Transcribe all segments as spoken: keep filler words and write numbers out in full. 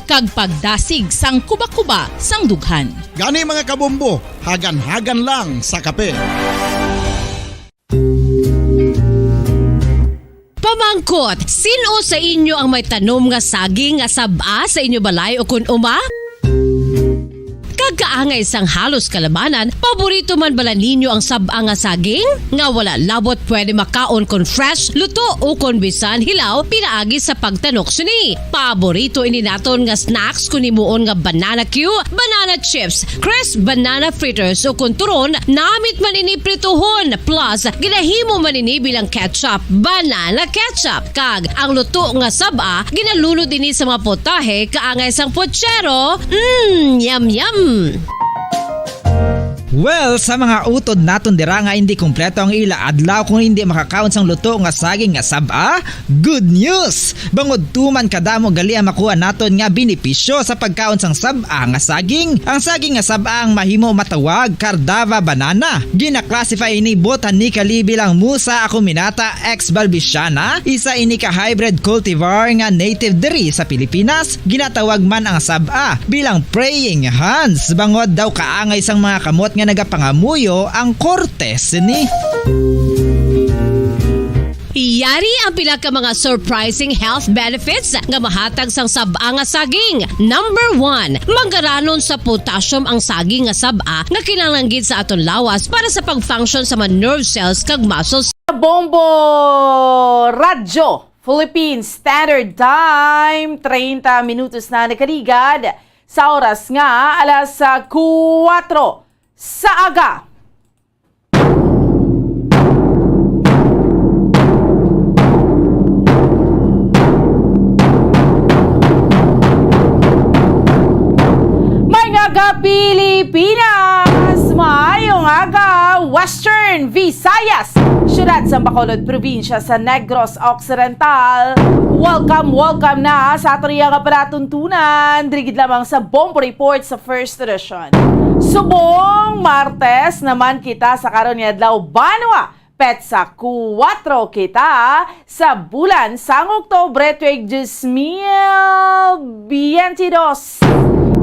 kag pagdasig sang kuba-kuba sang dughan. Gani, mga kabombo, hagan-hagan lang sa kape. Pamangkot, sin-o sa inyo ang may tanom nga saging nga sab-a sa inyo balay ukon uma? Kag kaangay sang halos kalabanan, paborito man bala ninyo ang sab-a nga saging? Nga wala labot pwede makaon kon fresh, luto, ukon bisan hilaw pinaagi sa pagtanok sini. Paborito ini naton nga snacks kon himuon nga banana cue, banana chips, crisp banana fritters, ukon turon, namit man ini prituhon, plus ginahimo man ini bilang ketchup, banana ketchup. Kag ang luto nga sab-a, ginalunod ini sa mga putahe kaangay sang puchero. Mm, yum, yum! Well, sa mga utod naton dira nga hindi kompleto ang ila adlaw kung hindi makakaon sang luto nga saging nga sab-a, good news! Bangod tuman kadamo gali ang makuha naton nga benepisyo sa pagkaon sang sab-a nga saging. Ang saging nga sab-a ang mahimo matawag Cardava banana. Gina-classify ini botanically bilang Musa acuminata ex balbisiana, isa ini ka hybrid cultivar nga native diri sa Pilipinas. Ginatawag man ang sab-a bilang praying hands, bangod daw kaangay sang mga kamot nga nagapangamuyo ang korte sini. Yari ang pila ka mga surprising health benefits nga mahatag sang sab-a nga saging. Number one, manggaranon sa potassium ang saging nga sab-a nga kinahanglan gid sa aton lawas para sa pag-function sa mga nerve cells kag muscles. Bombo Radyo Philippines Standard Time, treinta minutos na nakaligad sa oras nga alas, ah, kuwatro sa aga. Maayong aga, Pilipinas! Maayong aga, Western Visayas! Siyudad sa Bacolod, probinsya sa Negros Occidental. Welcome, welcome na sa aton iya nga palatuntunan. Diri gid lamang sa Bombo Report sa First Edition. Subong Martes naman kita sa karon nga adlaw, banwa, petsa kuwatro kita sa bulan sang Oktubre, tuig dos mil biyente dos.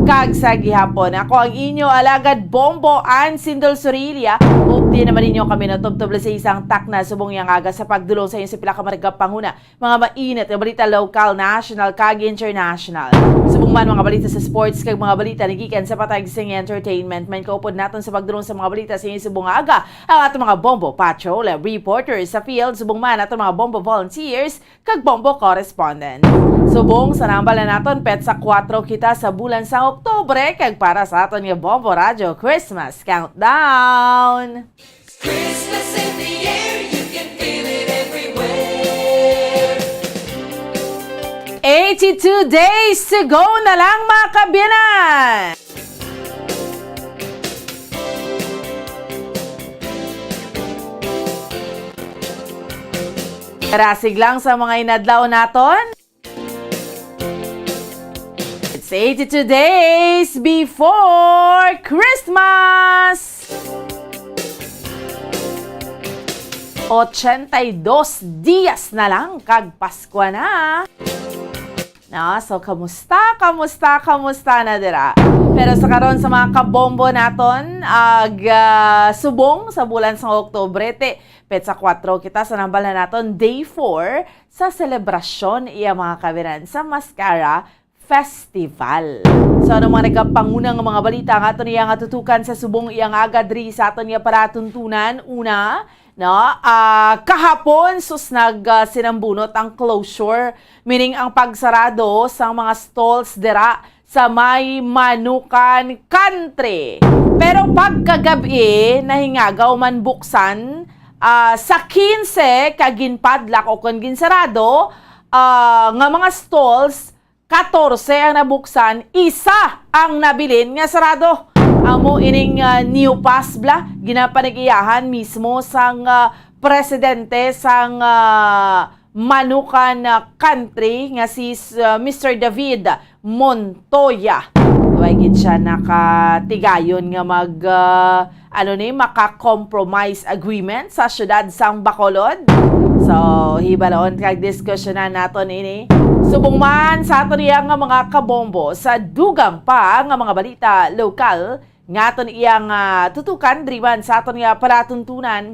Kag sa gihapon, ako ang inyo alagad Bombo, Ann Sindol Sorilla. Updi naman ninyo kami natubtob sa isang takna subong yang aga sa pagdulong sa inyo sa pila ka mga panguna, mga mainit nga balita, lokal, national, kag international. Subong man mga balita sa sports kag mga balita nagikan sa patag sing entertainment, man kaupod naton sa pagdulong sa mga balita sa inyo subong nga aga ang aton mga Bombo Patrol reporters sa field, subong man aton mga Bombo volunteers kag Bombo correspondent. Subong sa nambal na naton, petsa kuwatro kita sa bulan sang Oktubre, kag para sa aton nga Bombo Radyo Christmas Countdown. Christmas in the air, you can feel it everywhere. Eighty-two days to go na lang, mga kabiyanan! Karasig lang sa mga inadlaw naton. It's eighty-two days before Christmas! Ochenta y dos dias na lang kag Pasko na. No, so kamusta, kamusta, kamusta na dira? Pero sa karon, sa mga kabombo naton, ag, ah, subong sa bulan sa Oktubre, ti, petsa kuwatro kita sa nambal na naton, day four sa selebrasyon iya mga kabiyanan sa Mascara Festival. So, ano mga nagapanguna nga mga balita nga aton iya nga tutukan sa subong iya nga aga diri sa aton nga palatuntunan? Una, no, ah, kahapon, sus, nag, ah, sinambunot ang closure, meaning ang pagsarado sang mga stalls dira sa may Manukan Country. Pero pagkagab-i, nahingagaw man buksan, ah, sa quince ka ginpadlak o kon ginsarado, ah, nga mga stalls, katorse ang nabuksan, isa ang nabilin nga sarado. Amo ining, ah, new pass bala, ginapanag-iyahan mismo sang, ah, presidente sang, ah, Manukan, ah, Country nga si, ah, Mister David Montoya. Way gid siya nakatigayon nga mag, ah, ano ni, maka-compromise agreement sa siyudad sang Bacolod. So, hibalon kag diskusyonan naton ini. Subong man sa aton iya nga mga kabombo, sa dugang pa nga mga balita lokal, nga aton iya nga tutukan, diri man sa aton nga palatuntunan,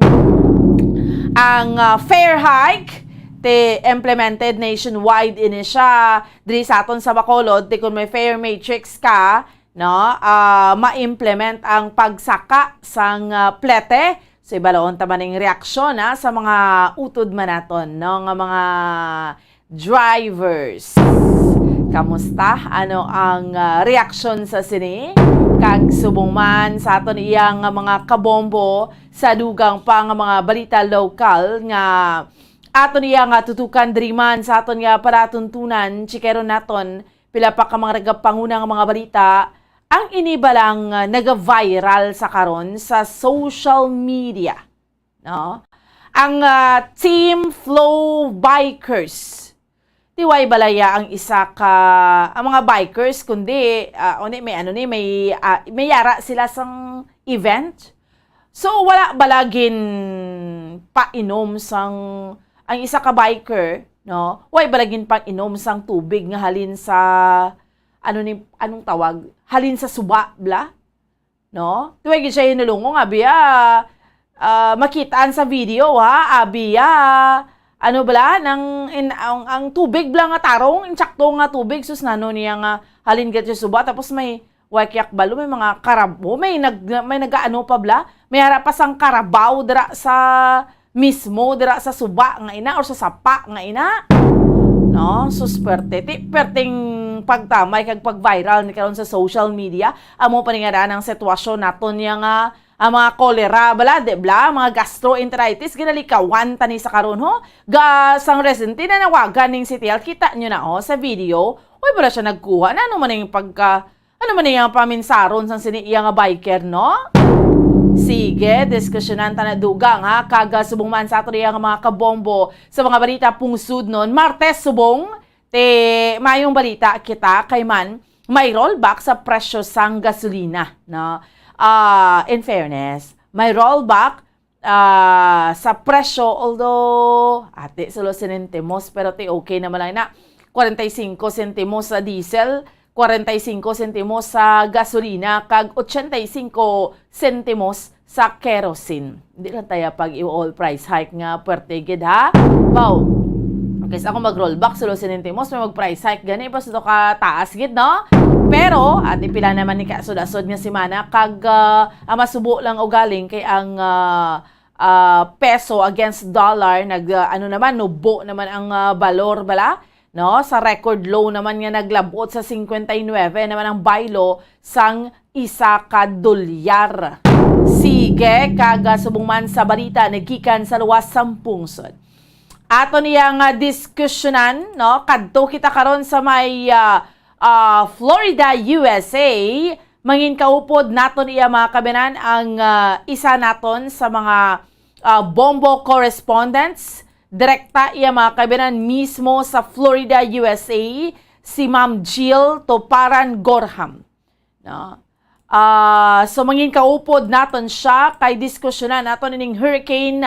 ang, ah, fare hike, ti implemented nationwide ini siya diri sa aton sa Bacolod, ti kung may fare matrix ka, no, ah, ma-implement ang pagsaka sang, ah, plete. So, ibaloon ta man ning reaksyon, ah, sa mga utod man naton, no, nga mga drivers. Kamusta? Ano ang, ah, reaksyon sa sini? Kag subong man sa aton iya nga mga kabombo, sa dugang pa nga mga balita lokal nga aton iya nga tutukan diri man sa aton nga palatuntunan, chikeron naton pila pa ka mga nagapanguna nga mga balita ang ini balang, ah, naga-viral sa karon sa social media, no? Ang, ah, Team Flow Bikers. Ti way balaya ang isa ka, ang mga bikers, kundi, ah, uni, may ano ni, may, ah, may yara sila sang event. So, wala bala ginpainom sang, ang isa ka biker, no? Way bala ginpainom sang tubig nga halin sa, ano ni, anong tawag? Halin sa suba, bla? No? Ti way gid siya hinulungo nga, abi, ah, ah, makitaan sa video, ha? Abi, ah, ano bala, nang, in, ang, ang tubig bala nga tarong, insakto nga tubig, sus, nano niya nga halin gid sa suba, tapos may, way kiyak balo, may mga karabo, may nag-, may nagaano pa bala, may ara pa sang karabaw dira sa mismo, dira sa suba nga ina or sa sapa nga ina. No? Sus, perte. Ti, perting pagtamay kag pag-viral ni karon sa social media. Amo pa ni nga daan ang sitwasyon naton niya nga ang mga cholera, bala, di bala, mga gastroenteritis, ginalikawan ta ni sa karon, ho? Ga, sang recently nanawagan ning C T L, kita nyo na, ho, sa video. Uy, bala siya nagkuha. Na, ano man yung pagka, ano man yung paminsaron sang sini iya nga biker, no? Sige, diskusyonan ta na dugang, ha? Kag, ah, subong man sa ato niya nga mga kabombo sa mga balita pungsod nun. Martes, subong, ti mayong balita kita kay man may rollback sa presyo sang gasolina, no? Ah, in fairness, may rollback, ah, sa presyo, although, ati, sulo sentimos, pero ti okay naman lang na. Kwarenta y singko sentimos sa diesel, kwarenta y singko sentimos sa gasolina, kag ochenta y singko sentimos sa kerosene. Di lang tayo pag i-all price hike nga pwerte gid, ha? Baw. Okay, sa ako mag-rollback, sulo sentimos, may mag-price hike gani, basta to ka taas gid, no? Pero, ati, pila naman ni kasud-asud nga semana, kag, ah, ang masubo lang ugaling kay ang, ah, ah, peso against dollar, nag, ah, ano naman, nubo naman ang, ah, balor bala, no? Sa record low naman nga naglabot sa cincuenta y nueve naman ang baylo sang isa ka dolyar. Sige, kag, ah, subong man sa balita naggikan sa luwas sang pungsod. Ato niya nga diskusyonan, no? Kadto kita karon sa may, ah, ah, Florida, U S A. Mangin kaupod naton iya, mga kabanan, ang, ah, isa naton sa mga, ah, bombo correspondents. Direkta iya, mga kabanan, mismo sa Florida, U S A, si Ma'am Jill Toparan Gorham. No? Ah, so, mangin kaupod naton siya kay diskusyonan naton ining Hurricane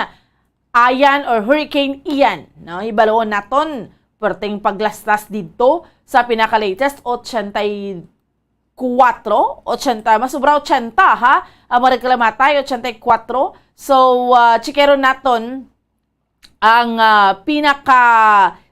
Ian or Hurricane Ian. No? Hibaloon naton, perting paglastas didto sa pinaka-latest, ochenta y kuatro, ochenta, mas sobra ochenta, ha? Ang mga nagkalamatay, ochenta y kuatro. So, ah, chikeron naton ang, ah, pinaka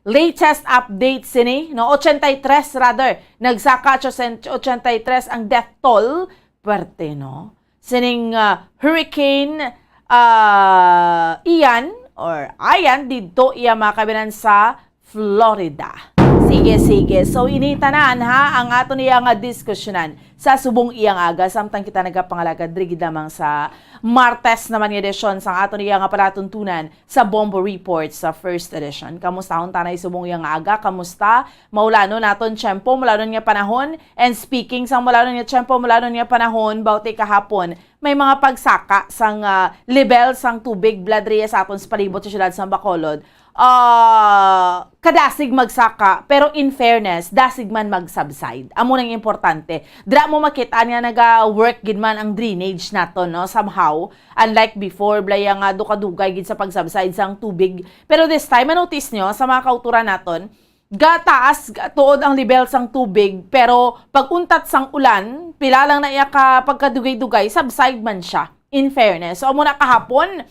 latest update sini, no? Ochenta y tres, rather, nagsaka ochenta y tres ang death toll, pwerte, no? Sining, ah, Hurricane, ah, Ian or Ian didto iya, mga kabanan, sa Florida. Sige, sige. So, ini tanan, ha, ang aton iya nga diskusyonan sa subong iyang aga, samtang kita nagapangalagad diri gid lamang sa Martes naman nga edisyon sang aton iya nga palatuntunan sa Bombo Report sa first edition. Kamustahon tanay subong iya nga aga? Kamusta? Maulanon naton tiyempo, maulanon nga panahon. And speaking sang maulanon nga tiyempo, maulanon nga panahon, bawti kahapon, may mga pagsaka sang, ah, level sang tubig bala diri sa aton sa palibot sa siyudad sang Bacolod. ah, kadasig magsaka, pero in fairness, dasig man mag-subside. Amo nang importante. Dira mo makita nga naga-work gid man ang drainage naton, no? Somehow, unlike before, balay nga dukadugay gid sa pag-subside sang tubig. Pero this time, ma-notice nyo, sa mga kauturan naton, gataas, ga-, tuod ang level sang tubig, pero pag untat sang ulan, pila lang na iya ka pagkadugay-dugay, subside man siya, in fairness. So, amo na kahapon,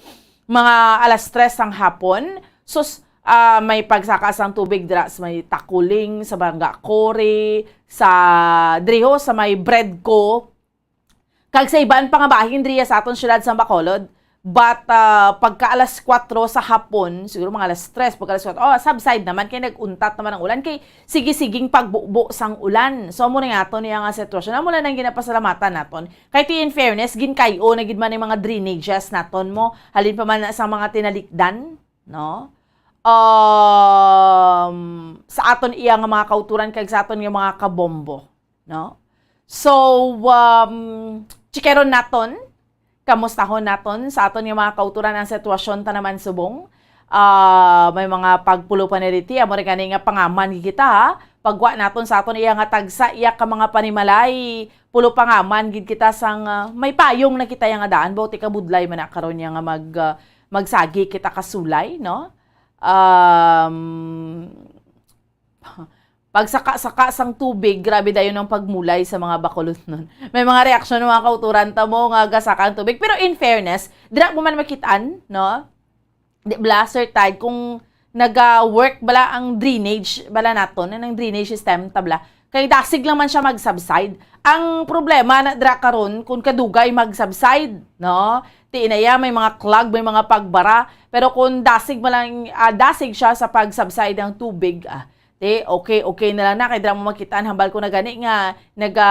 mga alas tres sang hapon, sus, ah, may pagsaka sang tubig dira sa may Takuling, sa Barangay Cory, sa, diri ho, sa may Bredco, kag sa iban pa nga bahin diriya sa aton siyudad sa Bacolod. But, ah, pagka alas kuwatro sa hapon, siguro mga alas tres, pagka alas kuwatro, oh, subside naman kay nag-untat naman ang ulan kay sige-siging pagbubo sang ulan. So, amo na nga aton niya nga sitwasyon. Amo na nang ginapasalamatan naton. Kay ti in fairness, ginkay-o na gid man ang mga drainages naton mo. Halin pa man na sa mga tinalikdan, no? Um, sa aton iya nga mga kauturan kag sa aton nga mga kabombo, no? So, um, chikeron naton, kamustahon naton sa aton nga mga kauturan ang sitwasyon ta naman subong. Ah, may mga pagpulo pa ni Riti, amo rin gani nga pangaman gid kita, ha? Pagwa naton sa aton iya nga tagsa, iya ka mga panimalay, pulo pangaman gid kita sang, ah, may payong na kita nga daan, bauti ka budlay man na karon niya nga mag, ah, magsagi kita kasulay, no? Um, pagsaka-saka sang tubig, grabe dayon ang pagmulay sa mga Bacolodnon. May mga reaksyon ng mga kauturan ta mo nga gasaka ang tubig. Pero in fairness, dira mo man makitaan, no? Di bala, Sir Tide, kung naga-work bala ang drainage bala naton, ang drainage system ta bala. Kay dasig lang man siya mag-subside. Ang problema na dira karon kung kadugay mag-subside, no? Ti inaya may mga clog, may mga pagbara, pero kung dasig man lang, ah, dasig siya sa pag-subside ang tubig, ah, ti okay, okay na lang na kay dira mo makitaan hambal ko na gani nga naga,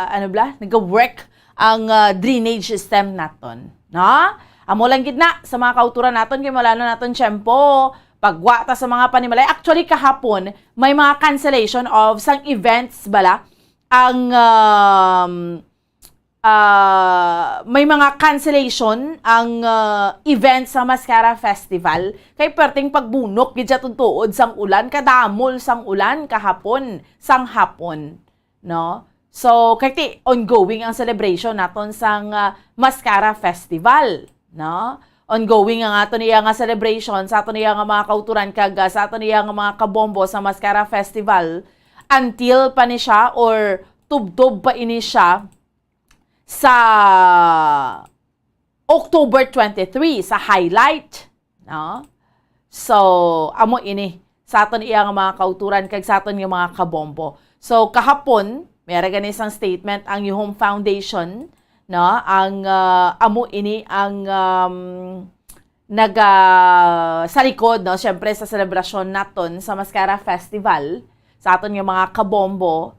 ano bala, naga-work ang, ah, drainage system naton, no? Amo lang gid na sa mga kauturan naton kay wala na naton tiyempo. Pagwa ta sa mga panimalay. Actually, kahapon, may mga cancellation of sang events bala ang, um, ah, may mga cancellation ang, ah, event sa Mascara Festival. Kay perting pagbunok gid siya tuod sang ulan, kadamol sang ulan kahapon, sang hapon, no? So, kay ti ongoing ang celebration naton sang, ah, Mascara Festival, no? Ongoing ang aton iya nga celebration sa aton iya nga mga kauturan kag, ah, sa aton iya nga mga kabombo sa Mascara Festival until pa ni siya or tubtob pa ini siya sa October twenty-three sa highlight, no? So, amo ini sa aton iya nga mga kauturan kag sa aton nga mga kabombo. So, kahapon, may ara gani sang statement ang Yuhom Foundation, no? Ang, ah, amo ini ang, um, naga sa likod, no? Siyempre, sa selebrasyon naton sa Mascara Festival, sa aton nga mga kabombo,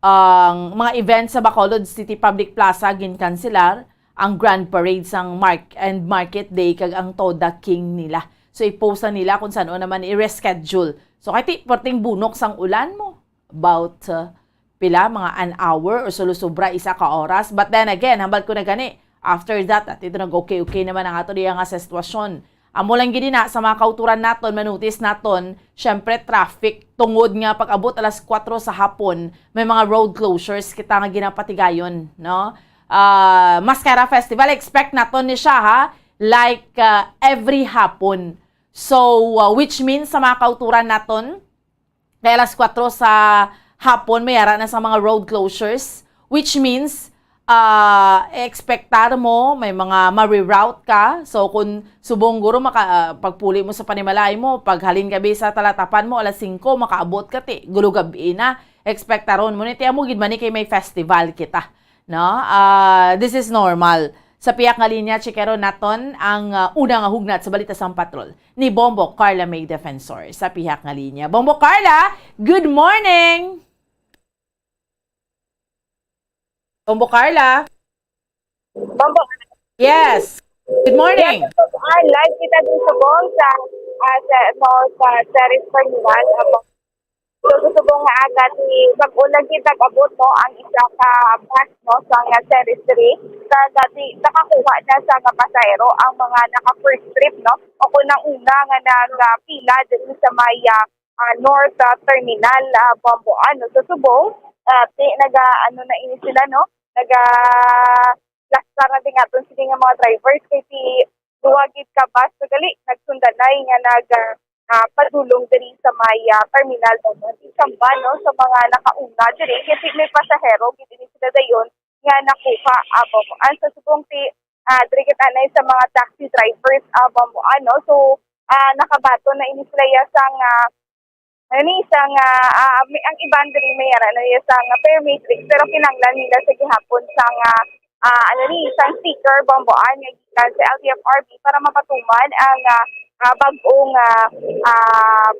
ang mga events sa Bacolod City Public Plaza ginkanselar, ang Grand Parade sang Mark and Market Day kag ang Toda King nila. So, i-post na nila kung saan naman i-reschedule. So, kay ti, perting bunok sang ulan mo. About, uh, pila, mga an hour or sulusubra isa ka oras. But then again, hambal ko na gani, after that, at ito nag-okay-okay naman ang ato diya nga sitwasyon. Amo lang gid na sa mga kauturan naton, ma-notice naton, syempre traffic tungod nga pag-abot alas kuwatro sa hapon, may mga road closures kita nga ginapatigayon, no? Ah, Mascara Festival, expect naton ni siya, ha, like, ah, every hapon. So, ah, which means sa mga kauturan naton, kay alas kuwatro sa hapon, may ara na sa mga road closures, which means, ah, expectar mo, may mga ma-reroute ka. So, kung subong guro, maka-, ah, pagpuli mo sa panimalay mo, paghalin gabi sa Talatapan mo, alas singko, makaabot ka, ti, gulo gabi na. Expectaron mo ni, ti, amo gid man ni kay may festival kita. No? Ah, this is normal. Sa pihak nga linya, chikero naton ang, ah, una nga hugnat sa balita sang patrol ni Bombo Carla May Defensor. Sa pihak nga linya, Bombo Carla, good morning! Bombo Carla? Bombo. Yes. Good morning. Yes, ah, live kita din sa Bong sa, ah, sa, sa, sa Terrace Terminal. Ah, So, subong nga aga, ti bag-o lang gid nag-abot, no, ang isa ka bus, no, sa nga series three. Sa dati, nakakuha na sa nga pasahero ang mga naka-first trip, no? O kung ang una nga nagpila diri sa may, ah, ah, North, ah, Terminal, ah, Buambuan, no? So, subong, ah, ti-, naga-, ano na ini sila, no? Naga-, lastar na din aton sini nga mga drivers kay ti duha gid ka bus na gali nagsundanay nga nag, ah, ah, padulong diri sa may, ah, terminal, no? Isang van, no, sa mga nakauna diri kasi may pasahero gid ini sila dayon nga nakuha, ah, Buambuan. Sa subong ti, ah, diri kita anay sa mga taxi drivers, ah, Buambuan, no? So, ah, nakabaton na ini sila ya sang, ah, Ani sang, ah, ah, may, ang iban diri may ara na iya sang, ah, permit, pero kinahanglan nila sa gihapon sang, ah, ah, ano ni, sang sticker, Buambuan, nga gikan sa L T F R B para mapatuman ang, ah, ah, bag-ong, ah, ah,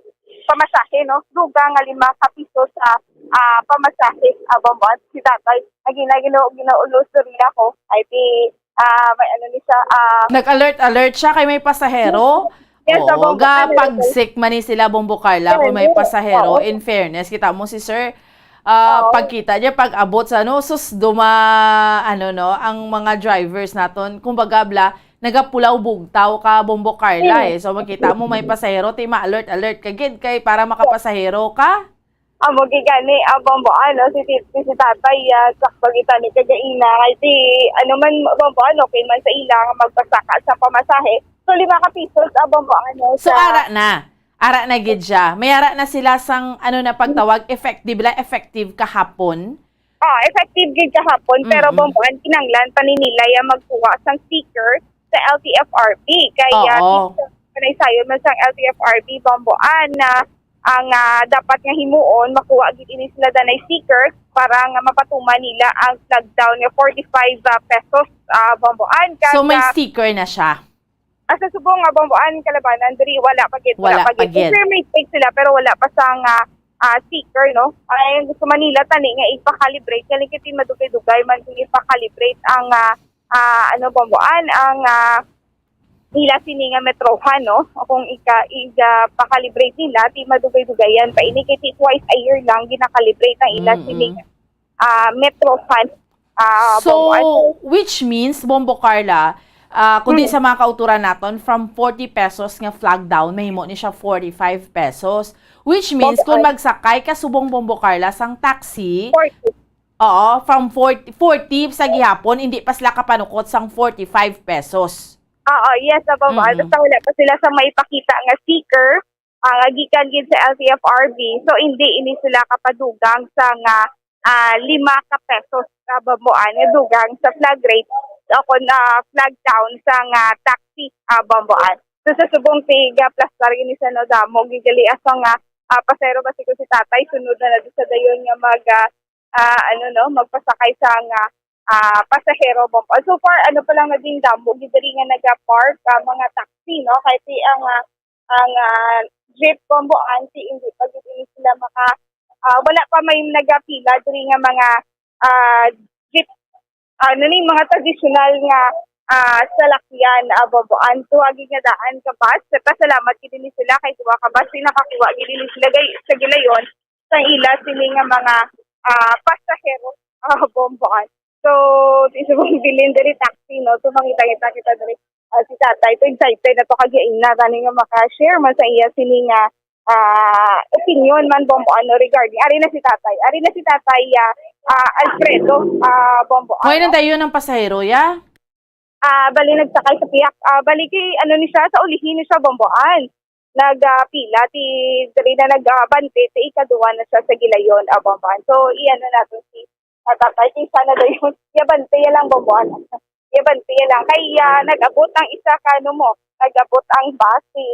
pamasahe, no? Dugang nga lima ka piso sa, ah, pamasahe, ah, Buambuan. Si tatay, ang gina-, gina-, ginaulos diri ako, ay di, ah, may ano ni siya, ah, Nag-alert-alert siya kay may pasahero. Yes, Oo, opo, ga, ano, pag sick man ni sila, Bombo Carla, kung may Correct. Pasahero, Oo. In fairness, kita mo si sir, ah, Oo. Pagkita niya, pag-abot sa, ano, sus, duma, ano, no, ang mga drivers naton, kumbaga, bla, nagapulaw bugtaw ka, Bombo Carla, Mm. Eh. So, makita mo, may pasahero, ti ma-alert-alert ka gid kay para makapasahero ka. Amo gid gani, ah, Bombo, ano, si tit-, si tatay, ah, sakto kita ni kagaina. Kay si, ano man, Bombo, ano, okay man sa ila nga magpasaka sa pamasahe. So, lima ka pisos, ah, Bombo, ano, So, sa ara na. Ara na gid siya. May ara na sila sang, ano na pagtawag, effective la, effective kahapon. Ah, effective gid kahapon, pero Mm-mm. Bombo, ang kinanglan pa ni nila ya magkuha sang sticker sa L T F R B. Kaya Oo. Dito, kanay sayon man sang L T F R B, Bombo, ah, na ang, ah, dapat nga himuon, makuha gid ini sila danay sticker para nga mapatuman nila ang flag down nga forty-five, ah, pesos, ah, Bombo. An, So, may kada sticker na siya? Ah, sa subong nga, Bombo, an kalabanan, diri, wala pa gid, wala Wala pa pa gid. gid. Confirm may take sila, pero wala pa sa nga, ah, sticker, no? Ay, ang gusto man nila, tani nga, ipa-calibrate. Kaya kiti madugay-dugay man kung ipa-calibrate ang, ah, ah, ano, Bombo, an, ang, ah, ila sini nga metrohan, no? Kung ika-, iga pa-calibrate nila, ti madugay-dugayan pa ini, kay ti twice a year lang gina-calibrate ang ila Mm-mm. sini nga, ah, metrohan, ah, So, Bombo. Ano? Which means, Bombo Carla, ah, kundi Mm. sa mga kauturan naton, from forty pesos nga flag down, mahimo ni siya forty-five pesos. Which means, Bombo kung Carla. magsakay ka subong, Bombo Carla, sang taxi, Forty. Oo, from forty, forty sa gihapon, hindi pa sila kapanukot sang forty-five pesos. Oo, yes, Bombo. Mm-mm. Basta wala pa sila sa maipakita nga sticker, ah, nga gikan gid sa L T F R B. So, hindi ini sila kapadugang sa nga, ah, lima ka pesos, ah, Bombo, an, nga dugang sa flag rate o kon, ah, flag down sa nga taxi, ah, Bombo, an. So, sa subong ti gaplastar ini sa no damo, gigali asa nga, ah, pasero ba si, si tatay, sunod na na sa dayon nga mag, ah, ah, ano, no, magpasakay sa nga, ah, pasahero, Bombo. So far, ano pa lang naging damo, gid diri nga nagapark, ah, mga taxi, no? Kay ti ang, ah, ang, ah, jeep, Bombo, an, ti hindi pa gid ini sila maka, ah, wala pa may nagapila diri nga mga, ah, jeep, ano ni, mga tradisyonal nga, ah, salakyan, ah, Bombo. An, tuwagi nga daan ka bus. Pasalamat gid ini sila kay duha ka bus, ti nakakuha gid ini sila gay-, sa gilayon sa ila sini nga mga, ah, pasahero, ah, Bombo, an. So, ti subong bilin diri taxi, no? So, mangita-ngita kita diri. Ah, si tatay, to excited na to kagaina, tani nga maka-share man sa iya sini nga, ah, opinion man, Bombo, ano, regarding. Ari na si tatay. Ari na si tatay, ah, ah, Alfredo, ah, Bombo, Hoy, ano? Nandayon ang pasahero, ya? Ah, bali nagsakay sa piyak. Ah, bali kay, ano ni siya, sa ulihi ni siya, Bombo, an. Nag, ah, pila, ti, diri na nag, ah, bante, ti ikaduha na siya sa gilayon, ah, Bombo, an. So, iano nato si, ah, tatay, kay sana dayon, yabante ya lang, Bombo, an. Yabante ya lang. Kay, ah, nag-abot ang isa ka, ano mo, nag-abot ang bus, si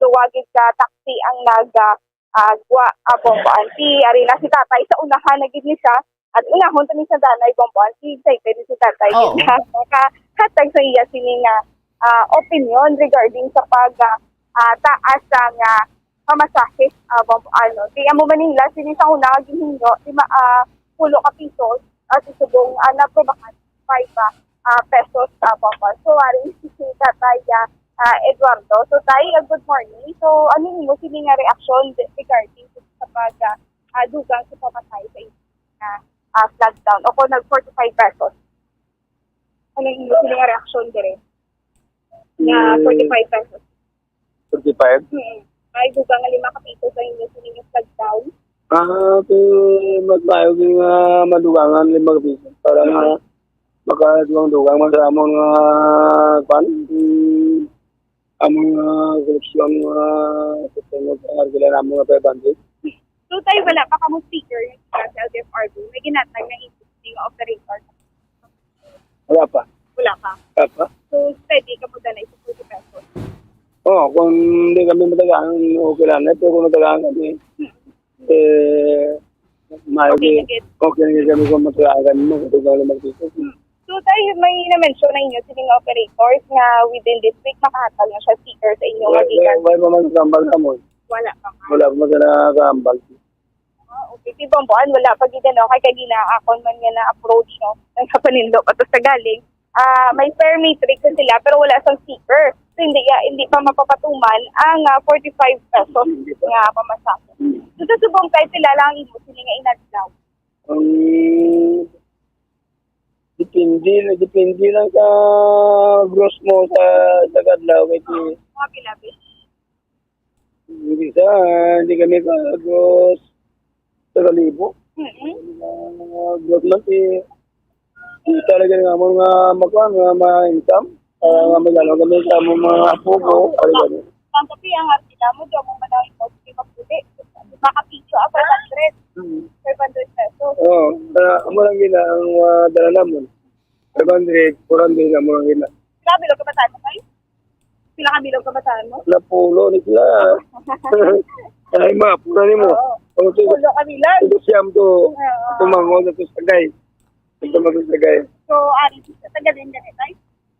duwa gid ka taxi ang nag, ah, ah, gwa, ah, Bombo, an. Si, ari na si tatay, sa unahan na gid ni siya, at unahon to ni siya danay, Bombo, an. Si excited ni si tatay, Oo. Gid na makahatag sa iya sini nga, ah, opinion regarding sa pag, ah, ah, taas sa nga pamasahe, ah, Bombo, ano. Di amo Manila, sini sa una nga ginhinyo, di ma-, ah, pulo ka pisos, ah, si subong, ah, naprobahan, five, ah, ah, pesos, ah, Bombo. So, ari si Tatay, ah, ah, Eduardo. So, Tay, ah, good morning. So, ano nimo sini nga reaksyon regarding sa pag, ah, ah, dugang sa pamasahe sa inyo nga, ah, flag down o kung nag forty-five pesos. Ano yung sila nga reaksyon dire? Nga Mm. forty-five pesos. Forty-five? Mm. May dugang nga lima ka piso sa inyo, sa inyo flag down. Ah, okay. Mas maayo gyud nga madugangan lima ka piso para nga makadugang-dugang man sa amon nga, kwan, mm, amon nga koleksyon nga susunod ang argila namon nga five hundred. So, tayo wala pa kamo sticker yung sa L T F R B. May ginatag na isip nga operator. Wala pa. Wala pa. Wala pa. So, pwede ka mo danay sa forty pesos. Oh, kung hindi kami matagaan, okay lang. Pero kung matagaan kami, Hmm. eh, maayo Okay di, na gid. okay na gid kami kung matagaan kami mo, kung ikaw lang magtipos. Hmm. So, tayo may na-mention na inyo, sini nga operators nga within this week, makahatag na siya sticker sa inyo nga Wala, gikan. wala, wala pa man nakahambal sa amon. Wala pa man. Wala pa man sila nakahambal. Ah, okay. Si Bomboan, wala pa gid, ano, kay, kay ginaakon man nga na-approach, no? Nagpapanindo pa to sa galing. Ah, may fare matrix na sila, pero wala sang sticker. So, hindi, ah, hindi pa mapapatuman ang, ah, forty-five pesos nga pamasahe. So, sa subong, kahit sila lang ang imo, sila nga inadlaw. Um, depende, depende lang sa gross mo sa, sa kadlaw. Kay Oo, mga pilabi. Hindi sa, hindi kami ka-gross sa kalibo. Mm-mm. Ah, gross month, eh, hindi talaga nga mo nga makuha, nga ma-income. Ah, nga may gano'n kami sa among mga apo ko, ay gano'n. Ang kape, ang arte na mo, di mo manawin mo, di mo puli. Makapityo, ah, five hundred. Mm. Five hundred pesos. Oo, ah, amo lang gina ang, ah, dala namon. Five hundred, four hundred, amo lang gina. Grabe, lo, kabataan mo, kay? Pila ka bilog kabataan mo? Napulo ni sila. Ay, mapura ni mo. Oo. Ang Pulo ka bilog? Ito siyam to. Oo. Tumango na to sa gay. Ito mag-sagay. So, ari sa taga din gani, tay?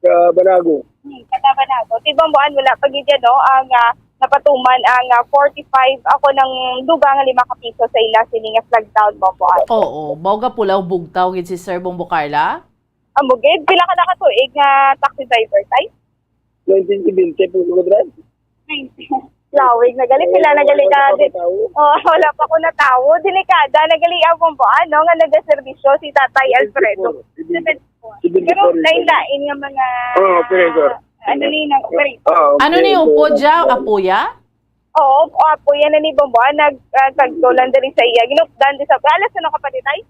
Sa Banago. Hmm, taga Banago. Si Bomboan, wala pa gid yan, no? Ang, ah, napatuman ang, ah, forty-five ako ng dugang nga lima ka piso sa ila sini nga flag down, Bomboan. Oo, mao ga pulaw bugtaw gid si Sir Bombo Carla. Amo gid, pila ka na ka tuig nga taxi driver, tay? Nineteen seventy po ko drive. Lawig na gali, pila na gali ka? Wala pa ako natawo. Oh, wala pa ko natawo. Delikada na gali ang Bomboan, no, nga nagaserbisyo si Tatay Alfredo. Seventy-four. Seventy-four. Pero lain-lain nga mga, oh, operator. Ano ni, nang operator. Oo, ano ni operator. Upo dya? Apuya? Oo, apuya na ni Bomboan. Nag, ah, tagto lang diri sa iya. Ginupdan di sa, alas, ano ka pa di, tay?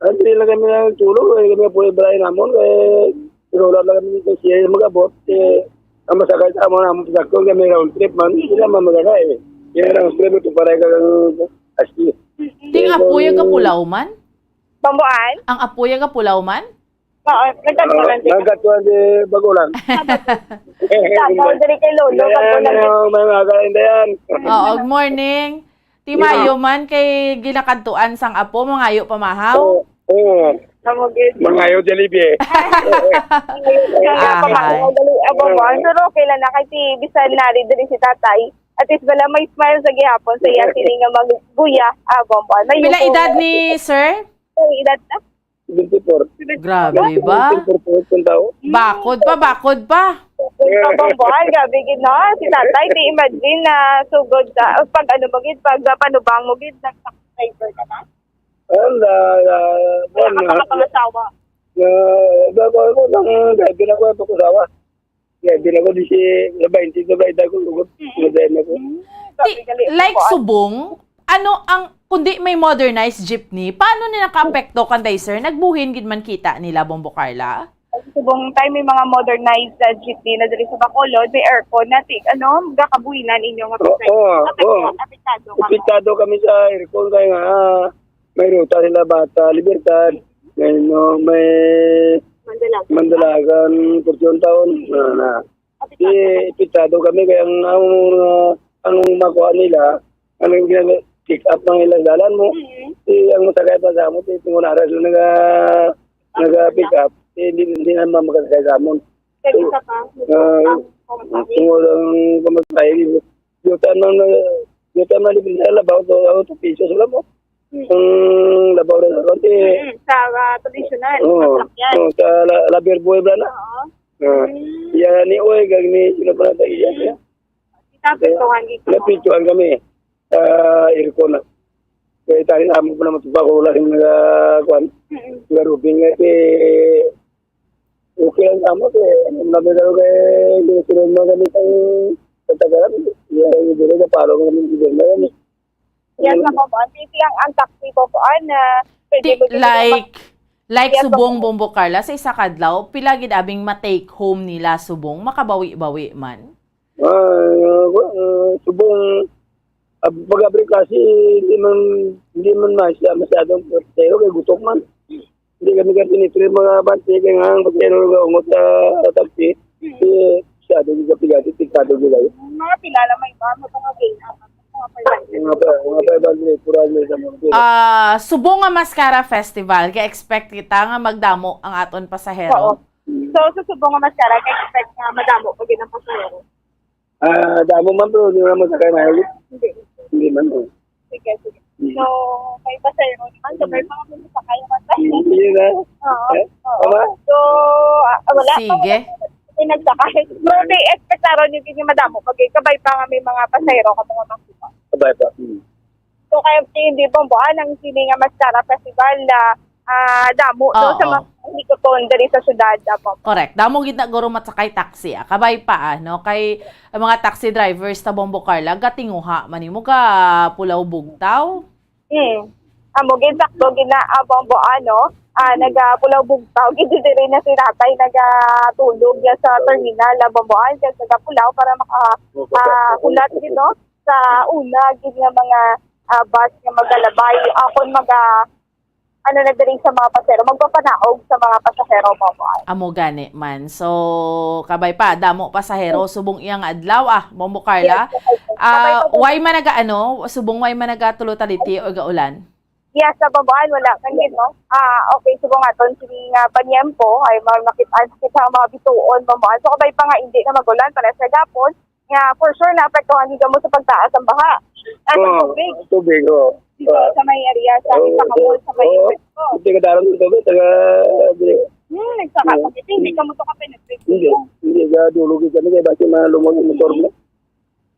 Ay, dili lang kami nagtulog, eh, kami po yung balay namon, eh, pinulat lang kami dito siya yung mag-abot, eh, ang masakay sa amo namon, sakto kami round trip man, sila man magana, eh. Yung round trip, ito para kang, as, Ting apuya ka Pulaw man? Bomboan? Ang apuya ka Pulaw man? Oo, nagkatuan din. Nagkatuan di Bagulan. Tapos diri kay Lolo, Bagulan. May mga kain yan. Oo, good morning. Timayo man kay ginakadtuan sang apo, mangayo pamahaw. Oo, oo. Mangayo Jollibee. Kaya pa Ahay. Mangayo, dali, abang mo. Pero okay lang na kay si bisan nari diri si tatay. At least wala may smile sa gihapon sa iya sini nga magbuya. Abang mo. May Pila edad ni sir? May edad na? Seventy-four. Grabe ba? Seventy-four po ang tao. Bakod pa, bakod pa. Kung kabambuhan, grabe gid, no? Si tatay, di imagine na sugod sa, pag ano mo gid, pag, ah, panubang mo gid, nag-driver ka na? Wala, ah, wala ka pa nakapangasawa? Ah, ba, ba, ba, nang driver ako, ako ko asawa. Driver ako, di si, sa twenty, sa twenty ako, lugod. Mm. Nag-drive ako. Mm, Ti-, grabe, gali. Like Kuan. Subong, ano ang, kundi may modernized jeepney, paano ni nakaapekto kanday, sir? Nagbuhin gid man kita nila, Bombo Carla? Subong tayo may mga modernized, uh, jeepney na diri sa Bacolod, may aircon na, ti-, ano, gakabuhinan inyo nga Oo, oo, apektado, oo. Apektado kamo. Apektado kami sa aircon kaya nga, ah, may ruta sila Bata Libertad, may, no, may Mandalagan. Mandalagan, Fortune Town, na, na. Di, apektado kami kaya ang, ang, uh, ang makuha nila, ang ginag-, pick up ng ilang dalan mo. Mm. Di, ang masakay pa sa amo, di, tungod na sila naga-, naga-pick up, di, di, di naman makasakay sa amon. Kaya isa pa, Ah, ang, ang, ang, ang, ang, ang, Yuta man na, yuta man ni Pinay, labaw to, ano to, piso sila mo. Hmm. Ang labaw na konti. Hmm, sa, ah, tradisyonal, Oo. Sa sakyan. Oo, sa la-, labier boy ba na? Oo. Ah. Hmm. Yan ni Oy, gag ni, sino pa na tayo yan, Hmm. ya? Kita, pintuhan dito. Napintuhan kami. sa aircon na. Kaya tayo naman po naman ito pa kung wala yung nag-, kuwan, Mm-mm. Nag-roofing nga, eh, okay lang naman, eh, ang namin daw kay, yung sunod mga gamit ang katagalan, yung dito na parang namin yung ganda yan, eh. Yes, Ano? Ako po. Ang T C ang, ang taxi po po, ah, na pwede Ti-, mo din like, like Yes, Subong, opo. Bombo Carla, sa isa ka adlaw, pila gid abing ma-take home nila Subong, makabawi-bawi man? Ah, ah, subong, ah, pag-abri kasi, hindi man, hindi man masya-, masyadong pasahero kay gutom man. Hindi kami kasi nitri mga bante, kaya nga ang pasahero nga ungot sa taxi, eh, masyado yung kapigati, tiktado nila yun. Mga pila lang may ba? Mga pila lang. Mga pa-, mga five hundred, four hundred sa mga pila. Ah, Subong nga Mascara Festival, kay expect kita nga magdamo ang aton pasahero. Oo. So, sa Subong nga Mascara, kay expect nga madamo pag yun ang pasahero. Ah, damo man, pero hindi mo naman sakay mahilig. Hindi. Hindi man, oh. Sige, sige. Hmm. So, may pasahero naman. So, may mga may sakay naman. Hindi na. Oo. Eh? Oo. Tama? So, ah, wala pa, Sige. Wala pa. May nagsakay. Pero may expectaron yung hindi madamo. Pag kabay pa nga may mga pasahero ka mga makita. Kabay pa. Hmm. So, kaya hindi bomboan ang sini nga Mascara Festival na, ah, damo, no, Oo. Sa mga likuton diri sa syudad, apo. Correct. Damo gid na guro matsakay taxi, ah. Kabay pa, ah, no? Kay ang mga taxi drivers ta Bombo Carla, gatinguha man nimo ka pulaw bugtaw. Hmm. Amo gid, sakto gid na, ah, Bombo, ano, ah, naga pulaw bugtaw gid diri na si tatay nagatulog ya sa terminal, ah, Bombo, ah, kay sa Pulao para maka, ah, hulat gid, no? Sa una gid nga mga, ah, bus nga magalabay, akon maga, ano na diri sa mga pasahero, magpapanaog sa mga pasahero, Bombo. Amo gani man. So, kabay pa, damo pasahero, subong iyang adlaw, ah, Bombo Carla. Yes, okay. Ah, Kabay pa, why man naga, ano, subong why man naga tulo taliti o gaulan? Yes, sa Bomboan, wala man gid, no? Ah, okay, subong aton sini nga panyempo, ay mga nakit-an kita ang mga bituon, Bomboan. So, kabay pa nga hindi na magulan para sa gapon, nga for sure naapektuhan gid kamo sa pagtaas ang baha. Ah, sa Oo, tubig. Tubig, oo. Dito Oo. Sa may area, sa Oo, isa ka mall, sa may oo. Ito. Hindi ka dalang sa tubig, taga, di-, Hmm, nagsaka Oo. Pag ito, hindi ka mo to ka penetrate. Hindi, hindi ka dulog kami, kaya bakit mga lumang motor mo?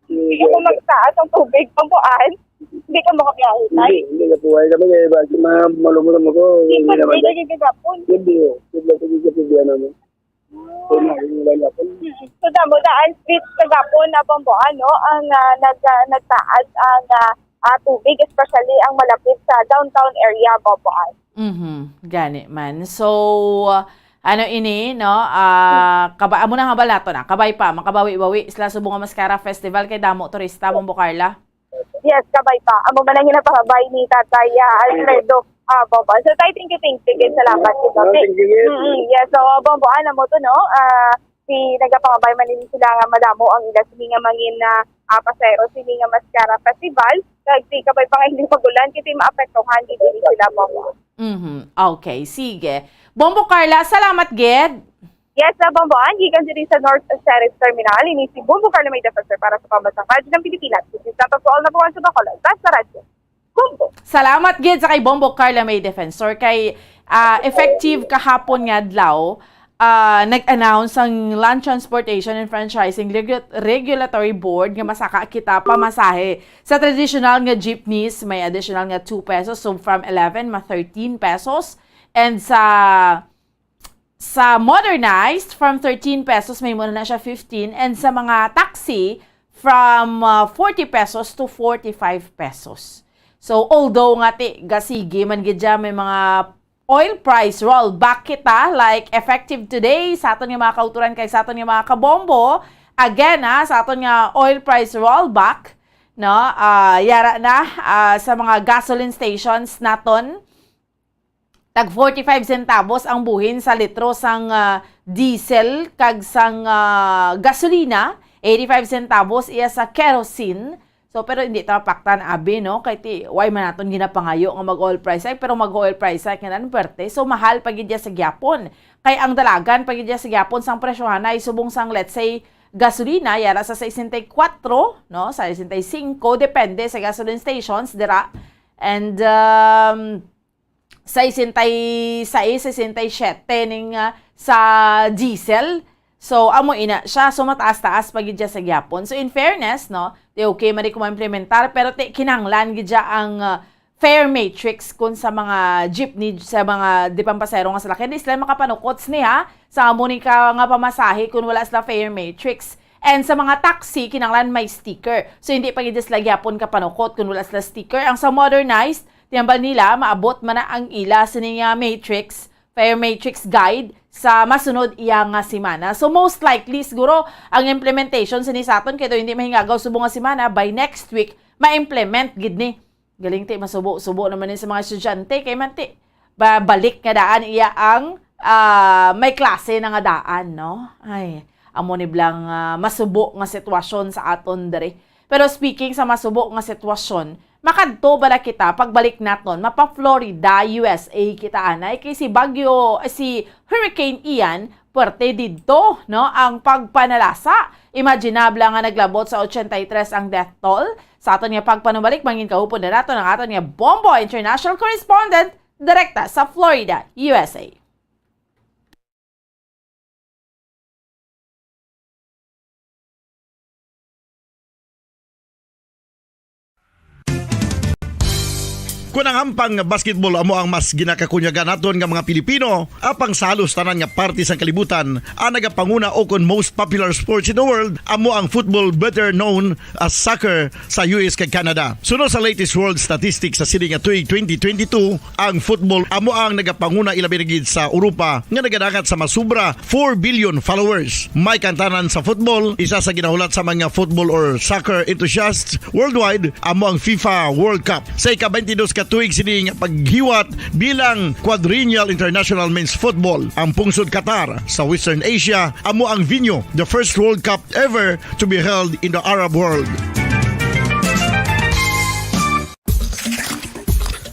Hindi. Hindi ako magtaas ang tubig, Bomboan. Hindi ka makabiyahe, tay. Hindi, hindi ka buhay kami, kaya bakit mga malumot mo ko, Hindi hindi pa, naman hindi yan. Nagigigapon. Hindi, oh. Hindi, hindi ka pagbiyahe namin. Kung nakikita niya po. Mm-mm. So, damo daan streets kagapon na Bomboan, no? Ang, ah, nag-, ah, nagtaas ang, ah, ah, tubig, especially ang malapit sa downtown area, Bomboan. Mhm. Gani man. So, ano ini, no? Ah, kaba-, amo na nga balato na. Kabay pa, makabawi-bawi sila subong nga Mascara Festival kay damo turista, Bombo Carla. Yes, kabay pa. Amo man ang ginapahabay ni Tatay, ah, Alfredo. Ah, Bombo. So, Tay, thank you, thank you. Again, salamat. Ah, thank you, yes. Mm-mm. Yes, so, Bombo, ano mo to, no? Ah, si nagapangabay man din sila nga madamo ang ila sini nga mangin na, ah, pasahero sini nga Mascara Festival. Kag si kabay pa nga hindi magulan, kasi maapektuhan gid sila, Bombo. Mhm. Okay, sige. Bombo Carla, salamat gid. Yes, na Bomboan, gikan diri sa North Ceres Terminal, ini si Bombo Carla May Defensor para sa Pambansang Radyo ng Pilipinas. This is Tato Sual na buwan sa Bacolod. Basta Radyo. Bombo. Salamat gid sa kay Bombo Carla May Defensor kay, ah, effective kahapon nga adlaw, ah, nag-announce ang Land Transportation and Franchising Regu-, Regulatory Board nga masaka kita pamasahe sa traditional nga jeepneys, may additional nga two pesos, so from eleven ma thirteen pesos, and sa sa modernized, from thirteen pesos, may muna na siya fifteen, and sa mga taxi, from, uh, forty pesos to forty-five pesos. So, although nga ti, gasigi man gid dyan, may mga oil price rollback kita, like, effective today, sa aton nga mga kauturan kay sa aton nga mga kabombo, again, ha, sa aton nga oil price rollback, no, ah, yara na, ah, sa mga gasoline stations naton, tag forty-five centavos ang buhin sa litro sang, ah, diesel kag sang, ah, gasolina, eighty-five centavos iya sa kerosene. So, pero hindi ta mapaktan, abi, no? Kay ti, why man naton ginapangayo nga mag-oil price hike, pero mag-oil price hike nga nan perte. So, mahal pa gid iya sa gyapon. Kay ang dalagan pa gid iya sa gyapon sang presyohan ay subong sang, let's say, gasolina, yara sa sesenta y kuwatro, no? Sesenta y singko, depende sa gasoline stations, dira. And, um, sesenta y seis, sesenta y siyete ning, ah, sa diesel. So, amo ina siya. So, mataas-taas pa gid siya sa gyapon. So, in fairness, no, di okay man di ko ma-implementar, pero ti kinahanglan gid siya ang, ah, fare matrix kun sa mga jeepney, sa mga di pampasahero nga salakyan, di sila makapanukot sini, ha, sa amo ni ka nga pamasahe kun wala sila fare matrix. And sa mga taxi, kinahanglan may sticker. So, hindi pa gid sila gyapon kapanukot kun wala sila sticker. Ang sa modernized, tinambal nila, maabot man na ang ila sini nga matrix, fare matrix guide sa masunod iya nga semana. So, most likely, siguro, ang implementation sini sa aton, kay daw hindi mahingagaw subong nga semana, by next week, ma-implement gid ni. Galing ti, masubo-subo naman ni sa mga estudyante, kay man ti, ba, balik nga daan iya ang, ah, may klase na nga daan, no? Ay, amo ni blang, ah, masubo nga sitwasyon sa aton diri. Pero speaking sa masubo nga sitwasyon, makadto bala kita, pagbalik naton, mapa Florida, U S A kita anay, kay si Bagyo, eh, si Hurricane Ian, puwerte didto, no, ang pagpanalasa. Imaginable nga naglabot sa ochenta y tres ang death toll. Sa aton nga pagpanumalik, mangin kahupon na naton ang aton nga Bombo International Correspondent, direkta sa Florida, U S A. Kun ang hampang nga basketball amo ang mas ginakakunyagan naton nga mga Pilipino, apang sa halos tanan nga parte sang kalibutan, ang nagapanguna o kon most popular sports in the world amo ang football, better known as soccer, sa U S kag Canada. Suno sa latest world statistics sa sini nga tuig twenty twenty-two, ang football amo ang nagapanguna, ilabi na gid sa Europa nga nagadangat sa masubra four billion followers. May kantanan sa football, isa sa ginahulat sa mga football or soccer enthusiasts worldwide, amo ang FIFA World Cup. Sa ika-twenty-dos ka tuig sini nga paghiwat bilang Quadrennial International Men's Football, ang pungsod Qatar sa Western Asia amo ang venue, the first World Cup ever to be held in the Arab world.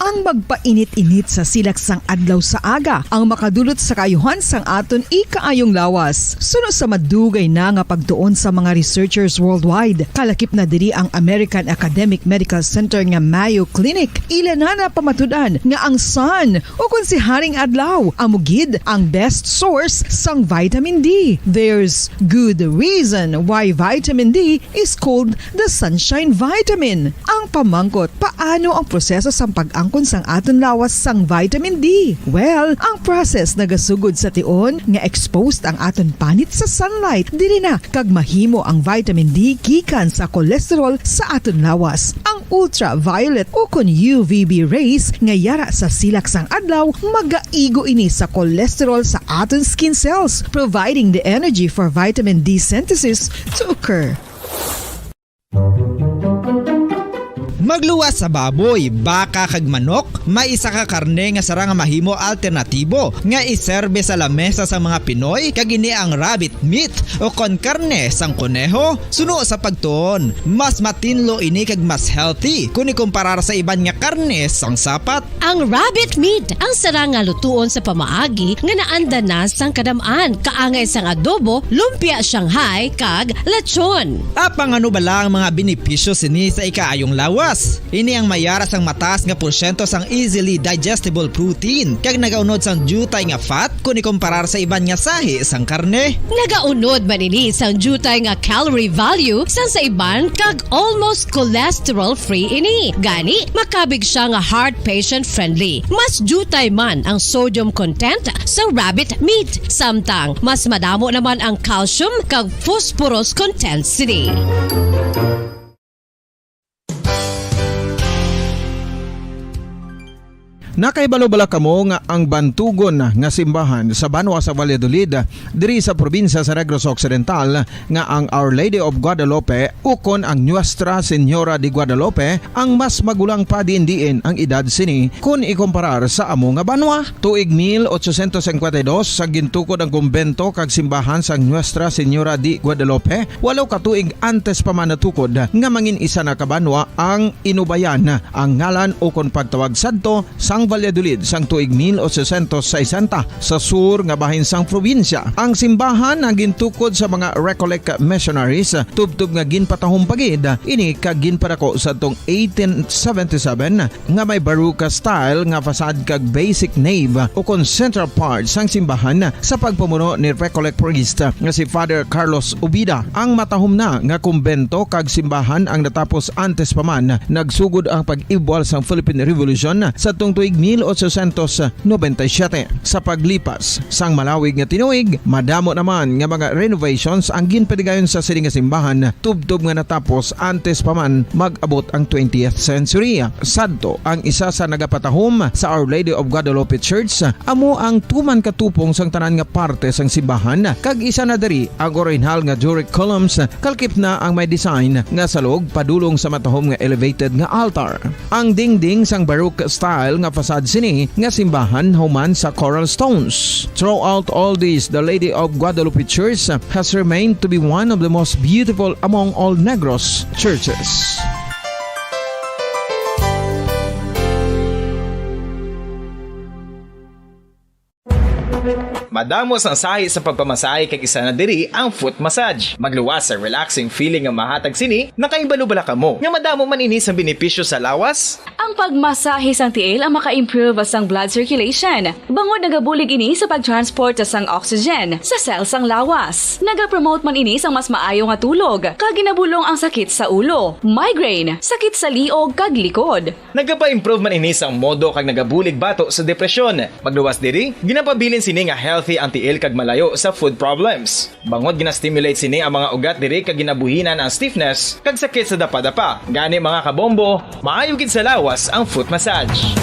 Ang magpainit-init sa silak sang adlaw sa aga ang makadulot sa kaayuhan sang aton ikaayong lawas. Suno sa madugay na nga pagtuon sa mga researchers worldwide, kalakip na diri ang American Academic Medical Center nga Mayo Clinic. Ila na napamatud-an nga ang sun, o kon si Haring Adlaw, amo gid ang best source sang vitamin D. There's good reason why vitamin D is called the sunshine vitamin. Ang pamangkot, paano ang proseso sang pag-angkon sang aton lawas sang vitamin D? Well, ang process nagasugod sa tion nga exposed ang aton panit sa sunlight. Diri na kag mahimo ang vitamin D gikan sa cholesterol sa aton lawas. Ang ultraviolet o kon U V B rays nga yara sa silak sang adlaw magaigo ini sa cholesterol sa aton skin cells, providing the energy for vitamin D synthesis to occur. Magluwas sa baboy, baka, kag manok, may isa ka karne nga sarang nga mahimo alternatibo nga iserbe sa lamesa sa mga Pinoy, kag ini ang rabbit meat o kon karne sang koneho. Suno sa pagtuon, mas matinlo ini kag mas healthy kon ikumparar sa iban nga karne sang sapat. Ang rabbit meat ang sarang nga lutuon sa pamaagi nga naanda na sang kadam-an, kaangay sang adobo, lumpia Shanghai, kag lechon. Apang ano bala ang mga benepisyo sini sa ikaayong lawas? Ini ang mayara sang mataas nga porsyento sang easily digestible protein, kag nagaunod sang diutay nga fat kon ikumparar sa iban nga sahi sang karne. Nagaunod man ini sang diutay nga calorie value sang sa iban kag almost cholesterol-free ini. Gani, makabig siya nga heart patient-friendly. Mas diutay man ang sodium content sa rabbit meat, samtang mas madamo naman ang calcium kag phosphorus content sini. Nakahibalo bala kamo nga ang bantugon nga simbahan sa banwa sa Valladolid, diri sa probinsya sa Negros Occidental, nga ang Our Lady of Guadalupe ukon ang Nuestra Señora de Guadalupe ang mas magulang pa diin-diin ang edad sini kon ikumparar sa amo nga banwa? Tuig mil ochocientos cincuenta y dos, sa gintukod ang kumbento kag simbahan sang Nuestra Señora de Guadalupe, walo ka tuig antes pa man natukod nga mangin isa na ka banwa ang Inubayan, ang ngalan ukon pagtawag sadto sang Valladolid sang tuig mil ochocientos sesenta sa sur nga bahin sang probinsya. Ang simbahan ang gintukod sa mga Recollect missionaries, tubtob nga ginpatahom pa gid ini kag ginpadako sadtong eighteen seventy-seven nga may Baroque style nga facade kag basic nave, ukon central part sang simbahan sa pagpamuno ni Recollect priest nga si Father Carlos Ubida. Ang matahom na nga kumbento kag simbahan ang natapos antes pa man nagsugod ang pag-ibwal sang Philippine Revolution sadtong tuig mil ochocientos noventa y siete. Sa paglipas sang malawig nga tinuig, madamo naman nga mga renovations ang ginpadigayon sa sini nga simbahan, tubtob nga natapos antes pa man mag-abot ang twentieth century. Sadto, ang isa sa nagapatahom sa Our Lady of Guadalupe Church amo ang tuman katupong sang tanan nga parte sang simbahan, kag isa na diri ang orihinal nga Doric columns, kalkip na ang may design nga salog padulong sa matahom nga elevated nga altar. Ang dingding sang Baroque style nga facade sini nga simbahan human sa coral stones. Throughout all this, the Lady of Guadalupe Church has remained to be one of the most beautiful among all Negros churches. Madamo sang sahi sa pagpamasahe kag isa na diri ang foot massage. Magluwas sa relaxing feeling nga mahatag sini, nakahibalo bala kamo nga madamo man ini sang benepisyo sa lawas? Ang pagmasahe sang tiil ang maka-improve sang blood circulation, bangod nagabulig ini sa pag-transport sang oxygen sa cell sang lawas. Nagapromote man ini sang mas maayo nga tulog, kag ginabulong ang sakit sa ulo, migraine, sakit sa liog, kag likod. Nagapa-improve man ini sang modo kag nagabulig bato sa depresyon. Magluwas diri, ginapabilin sini nga healthy ang tiil kag malayo sa foot problems. Bangod gina-stimulate sini ang mga ugat diri kag ginabuhinan ang stiffness kag sakit sa dapadapa. Gani, mga kabombo, maayo gid sa lawas ang foot massage.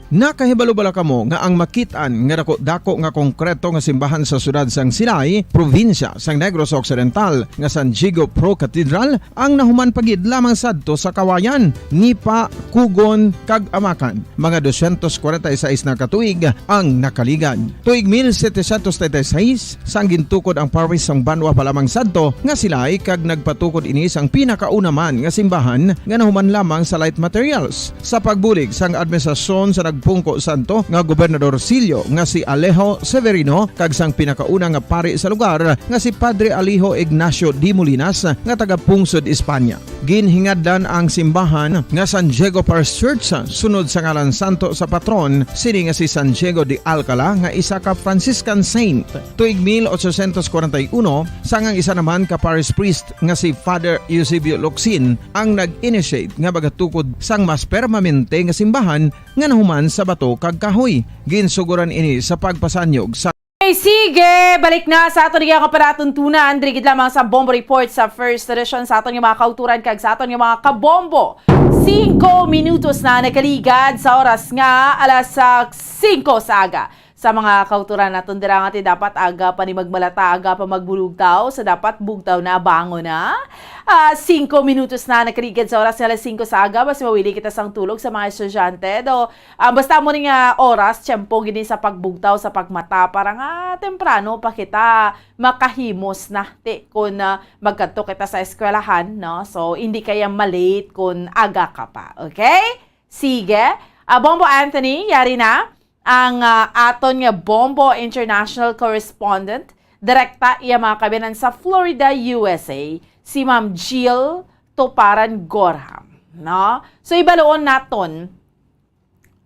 Nakahibalo bala kamo nga ang makit-an nga dako-dako nga konkreto nga simbahan sa siyudad sang Silay, probinsya sang Negros Occidental, nga San Diego Pro Cathedral, ang nahuman pa gid lamang sadto sa Kawayan, Nipa, Cugon, kag Amacan, mga dosyentos kwarenta y seis na ka tuig ang nakaligad. Tuig mil setecientos treinta y seis, sang gintukod ang parish sang banwa pa lamang sadto nga Silay, kag nagpatukod ini sang pinakauna man nga simbahan nga nahuman lamang sa light materials. Sa pagbulig sang administrasyon sa nagpungko sadto nga gobernadorcillo nga si Alejo Severino kag sang pinakauna nga pari sa lugar nga si Padre Alejo Ignacio de Molinas nga taga Pungsod, Espanya. Ginhingadlan ang simbahan nga San Diego Parish Church sunod sa ngalan santo sa patron sini nga si San Diego de Alcala, nga isa ka Franciscan saint. Tuig mil ochocientos kwarenta y uno, sang ang isa naman ka parish priest nga si Father Eusebio Locsin ang nag-initiate nga magatukod sang mas permanente nga simbahan nga nahuman sa bato kag kahoy. Ginsugoran ini sa pagpasanyog sa Ay, sige, balik na sa aton nga palatuntunan. Diri gid lamang sa Bombo Report sa First Edition, sa aton nga mga kauturan kag sa aton nga mga kabombo. Singko minutos na nakaligad sa oras nga alas, ah, singko sa aga. Sa mga kauturan naton dira nga ti dapat aga pa ni magmalata, aga pa magbulugtaw, sa dapat bugtaw na, bangon na. Ah, singko minutos na nakaligad sa oras nga alas singko sa aga, basi mawili kita sang tulog sa mga estudyante. Do, Ah, basta mo ni nga oras, tiyempo gid ni sa pagbugtaw sa pagmata para nga temprano pa kita makahimos na, ti, kun, ah, magkadto kita sa eskwelahan, no? So, hindi kaya malate kun aga ka pa, okay? Sige. Ah, Bombo Anthony, yari na ang, ah, aton nga Bombo International Correspondent, direkta iya mga kabinan sa Florida, U S A, si Ma'am Jill Toparan Gorham, no? So, ibaluon naton,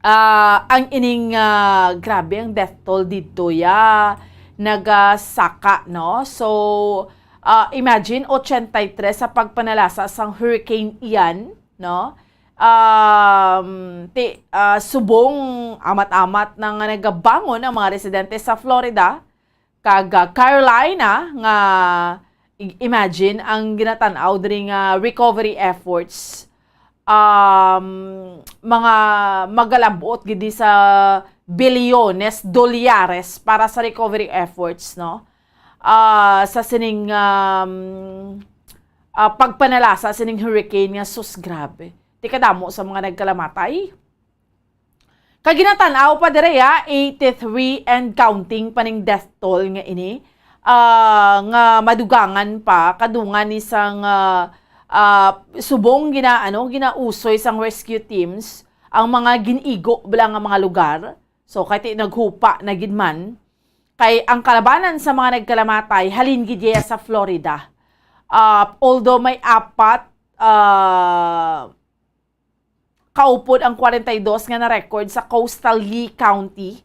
ah, ang ining, ah, grabe ang death toll didto ya nagasaka, no? So, ah, imagine, ochenta y tres sa pagpanalasa sang Hurricane Ian, no? Um, ti, ah, subong amat-amat na nga nagabangon ang mga residente sa Florida kag, ah, Carolina nga, i-, imagine ang ginatan-aw diri nga recovery efforts, um, mga magalabot gid ni sa bilyones dolyares para sa recovery efforts, no? Ah, sa sining, um, ah, pagpanalasa sining hurricane nga, sus, grabe. Ti kadamo sa mga nagkalamatay. Kag ginatan-aw pa diri, ah, eighty-three and counting pa ning death toll nga ini, ah, nga madugangan pa kadungan ni sang, ah, ah, subong gina-, ano, ginausoy sang rescue teams ang mga gin-igo bala nga mga lugar. So, kay ti naghupa na gid man. Kay ang kalabanan sa mga nagkalamatay, halin gid iya sa Florida. Ah, although may apat, ah, kaupod ang forty-two nga na-record sa coastal Lee County,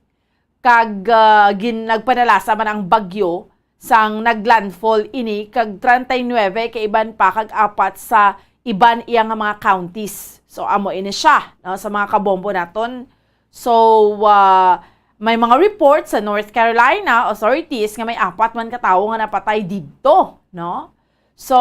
kag, ah, gin-, nagpanalasa man ang bagyo sang naglandfall ini, kag treinta y nueve ka iban pa, kag apat sa iban iya nga mga counties. So, amo ini siya, no, sa mga kabombo naton. So, ah, may mga report sa North Carolina authorities nga may apat man ka tawo nga napatay didto, no? So,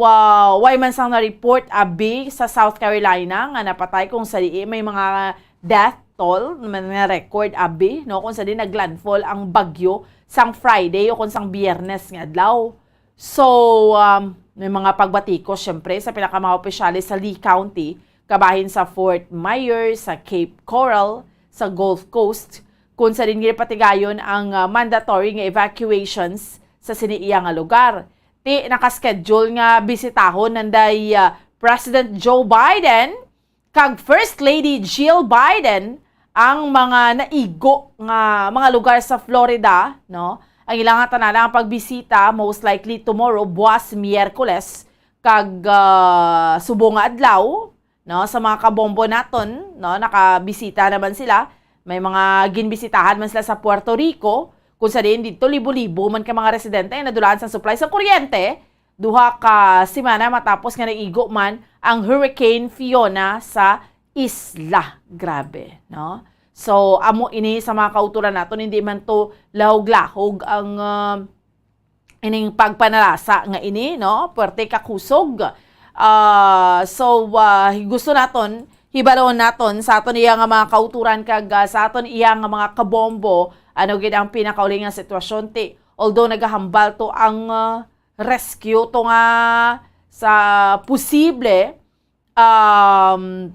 ah, way man sang na-report abi sa South Carolina nga napatay, kung sa diin may mga death toll man nga record abi, no, kung sa diin naglandfall ang bagyo sang Friday o kung sang Biyernes nga adlaw. So, um, may mga pagbatikos, syempre, sa pinakamahal opisyales sa Lee County, kabahin sa Fort Myers, sa Cape Coral, sa Gulf Coast, kung sa diin ginapatigayon ang, ah, mandatory nga evacuations sa sini iya nga lugar. Ti nakaschedule nga bisitahon nanday, ah, President Joe Biden kag First Lady Jill Biden ang mga naigo nga mga lugar sa Florida, no? Ang ila nga tanan nga pagbisita, most likely tomorrow, buwas Miyerkules, kag, ah, subong nga adlaw, no, sa mga kabombo naton, no, nakabisita naman sila. May mga ginbisitahan man sila sa Puerto Rico, kung sa diin didto libo-libo man ka mga residente ang nadulaan sang supply sa kuryente, duha ka semana matapos nga naigo man ang Hurricane Fiona sa isla. Grabe, no? So, amo ini sa mga kauturan naton, hindi man to lahog-lahog ang, ah, ining pagpanalasa nga ini, no? Puwerte ka kusog. Ah, so, ah, gusto naton, hibaluon naton sa aton iya nga mga kauturan kag, ah, sa aton iya nga mga kabombo, ano gid ang pinakauli nga sitwasyon, ti. Although nagahambal to ang, ah, rescue to nga sa posible, um,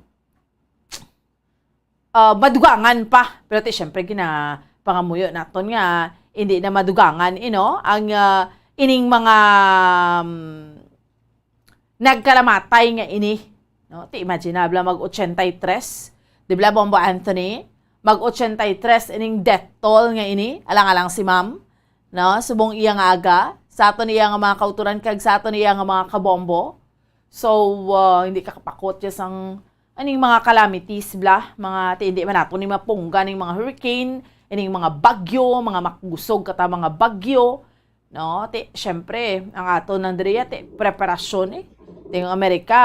ah, madugangan pa. Pero ti, syempre, ginapangamuyo naton nga hindi na madugangan, you know, ang, ah, ining mga, um, nagkalamatay nga ini, no? Ti, imagine na, bala mag ochenta y tres, di bala, Bombo Anthony? Mag ochenta y tres ining death toll nga ini, alang-alang si ma'am, no? Subong iya nga aga, sa aton iya nga mga kauturan kag sa aton iya nga mga kabombo. So, ah, hindi ka kapakot ya sang aning mga calamities, bala, mga ti, hindi man nato ni mapungga ning mga hurricane, ining mga bagyo, mga makusog kata mga bagyo, no? Ti, syempre, ang aton nang diri, ti, preparasyon, eh. Ti, ang Amerika,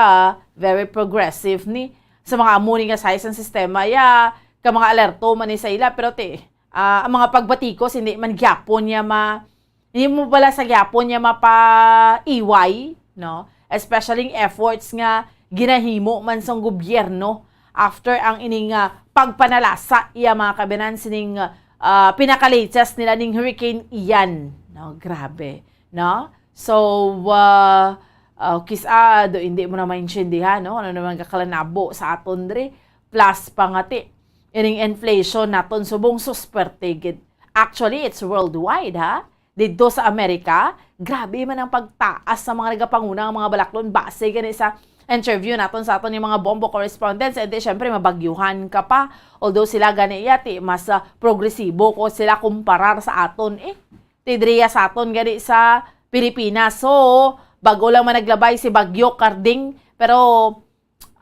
very progressive ni. Sa mga amo ni nga size ang sistema, ya, ka mga alerto man ni sa ila, pero ti, ah, ang mga pagbatikos, hindi man gyapon niya ma-, hindi mo bala sa gyapon niya mapaiway, no? Especially ang efforts nga ginahimo man sang gobyerno after ang ining, ah, pagpanalasa iya mga kabanan sining, ah, pinaka-latest nila ning Hurricane Ian, no? Grabe, no? So, ah, ah, kis-a do hindi mo na maintindihan, no? Ano naman kakalanabo sa aton diri? Plus pa nga ti, ining inflation naton subong susperte gid. Actually, it's worldwide, ha? Didto sa Amerika, grabe man ang pagtaas sa mga nagapanguna nga mga balaklon base gani sa interview naton sa aton yung mga bombo correspondents. And then, syempre, mabagyuhan ka pa. Although sila gani, yati, mas, ah, progresibo ko sila kumparar sa aton, eh. Ti diriya sa aton gani sa Pilipinas. So, bago lang man naglabay si Bagyo Karding, pero,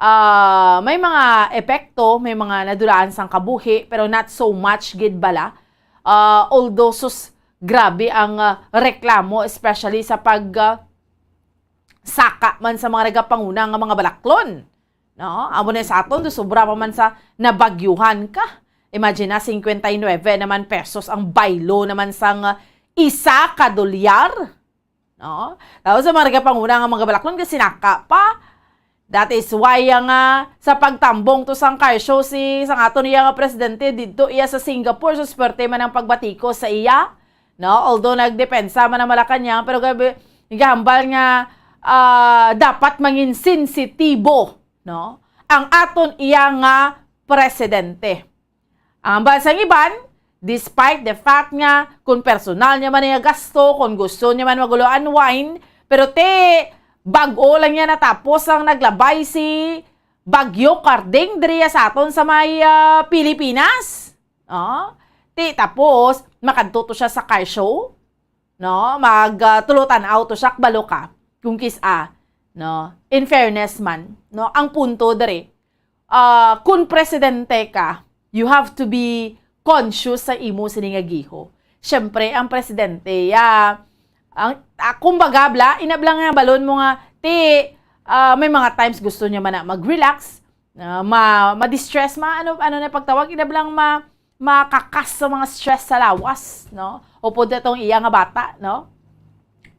ah, may mga epekto, may mga nadulaan sang kabuhi, pero not so much gid bala. Ah, although, sus, grabe ang, ah, reklamo, especially sa pag, ah, saka man sa mga nagapanguna nga mga balaklon. No? Amo na sa aton, do sobra pa man sa nabagyuhan ka. Imagine na, cincuenta y nueve naman pesos ang baylo naman sang, ah, isa ka dolyar. No? Tapos sa mga nagapanguna nga mga balaklon, kasinaka pa. That is why, ah, nga sa pagtambong to sang car show si, sang aton iya nga presidente didto iya sa Singapore, so swerte man ang pagbatiko sa iya. No? Although nagdepensa man ang Malacañang, pero grabe, gahambal nga, ah, dapat mangin sensitibo, no, ang aton iya nga presidente. Ang bansang iban, despite the fact nga kung personal niya man nga gasto, kung gusto niya man magulo unwind, pero ti, Bag-o lang yan natapos ang naglabay si Bagyo Karding diriya sa aton sa may, ah, Pilipinas. Oh, ti tapos makadto to siya sa car show, no? Mag, ah, tulo tan-aw to siya, kabalo ka. Kung kis-a, no? In fairness man, no? Ang punto diri, ah, kung presidente ka, you have to be conscious sa imo sini nga giho. Siyempre, ang presidente, ya, ang, ah, kumbaga, bla, inablang nga balon mo nga, ti, ah, may mga times gusto niya man na mag-relax, ah, ma, ma-distress, ma, ano, ano na pagtawag, inablang ma, makakas sa mga stress sa lawas, no? Upod na tong iya nga bata, no?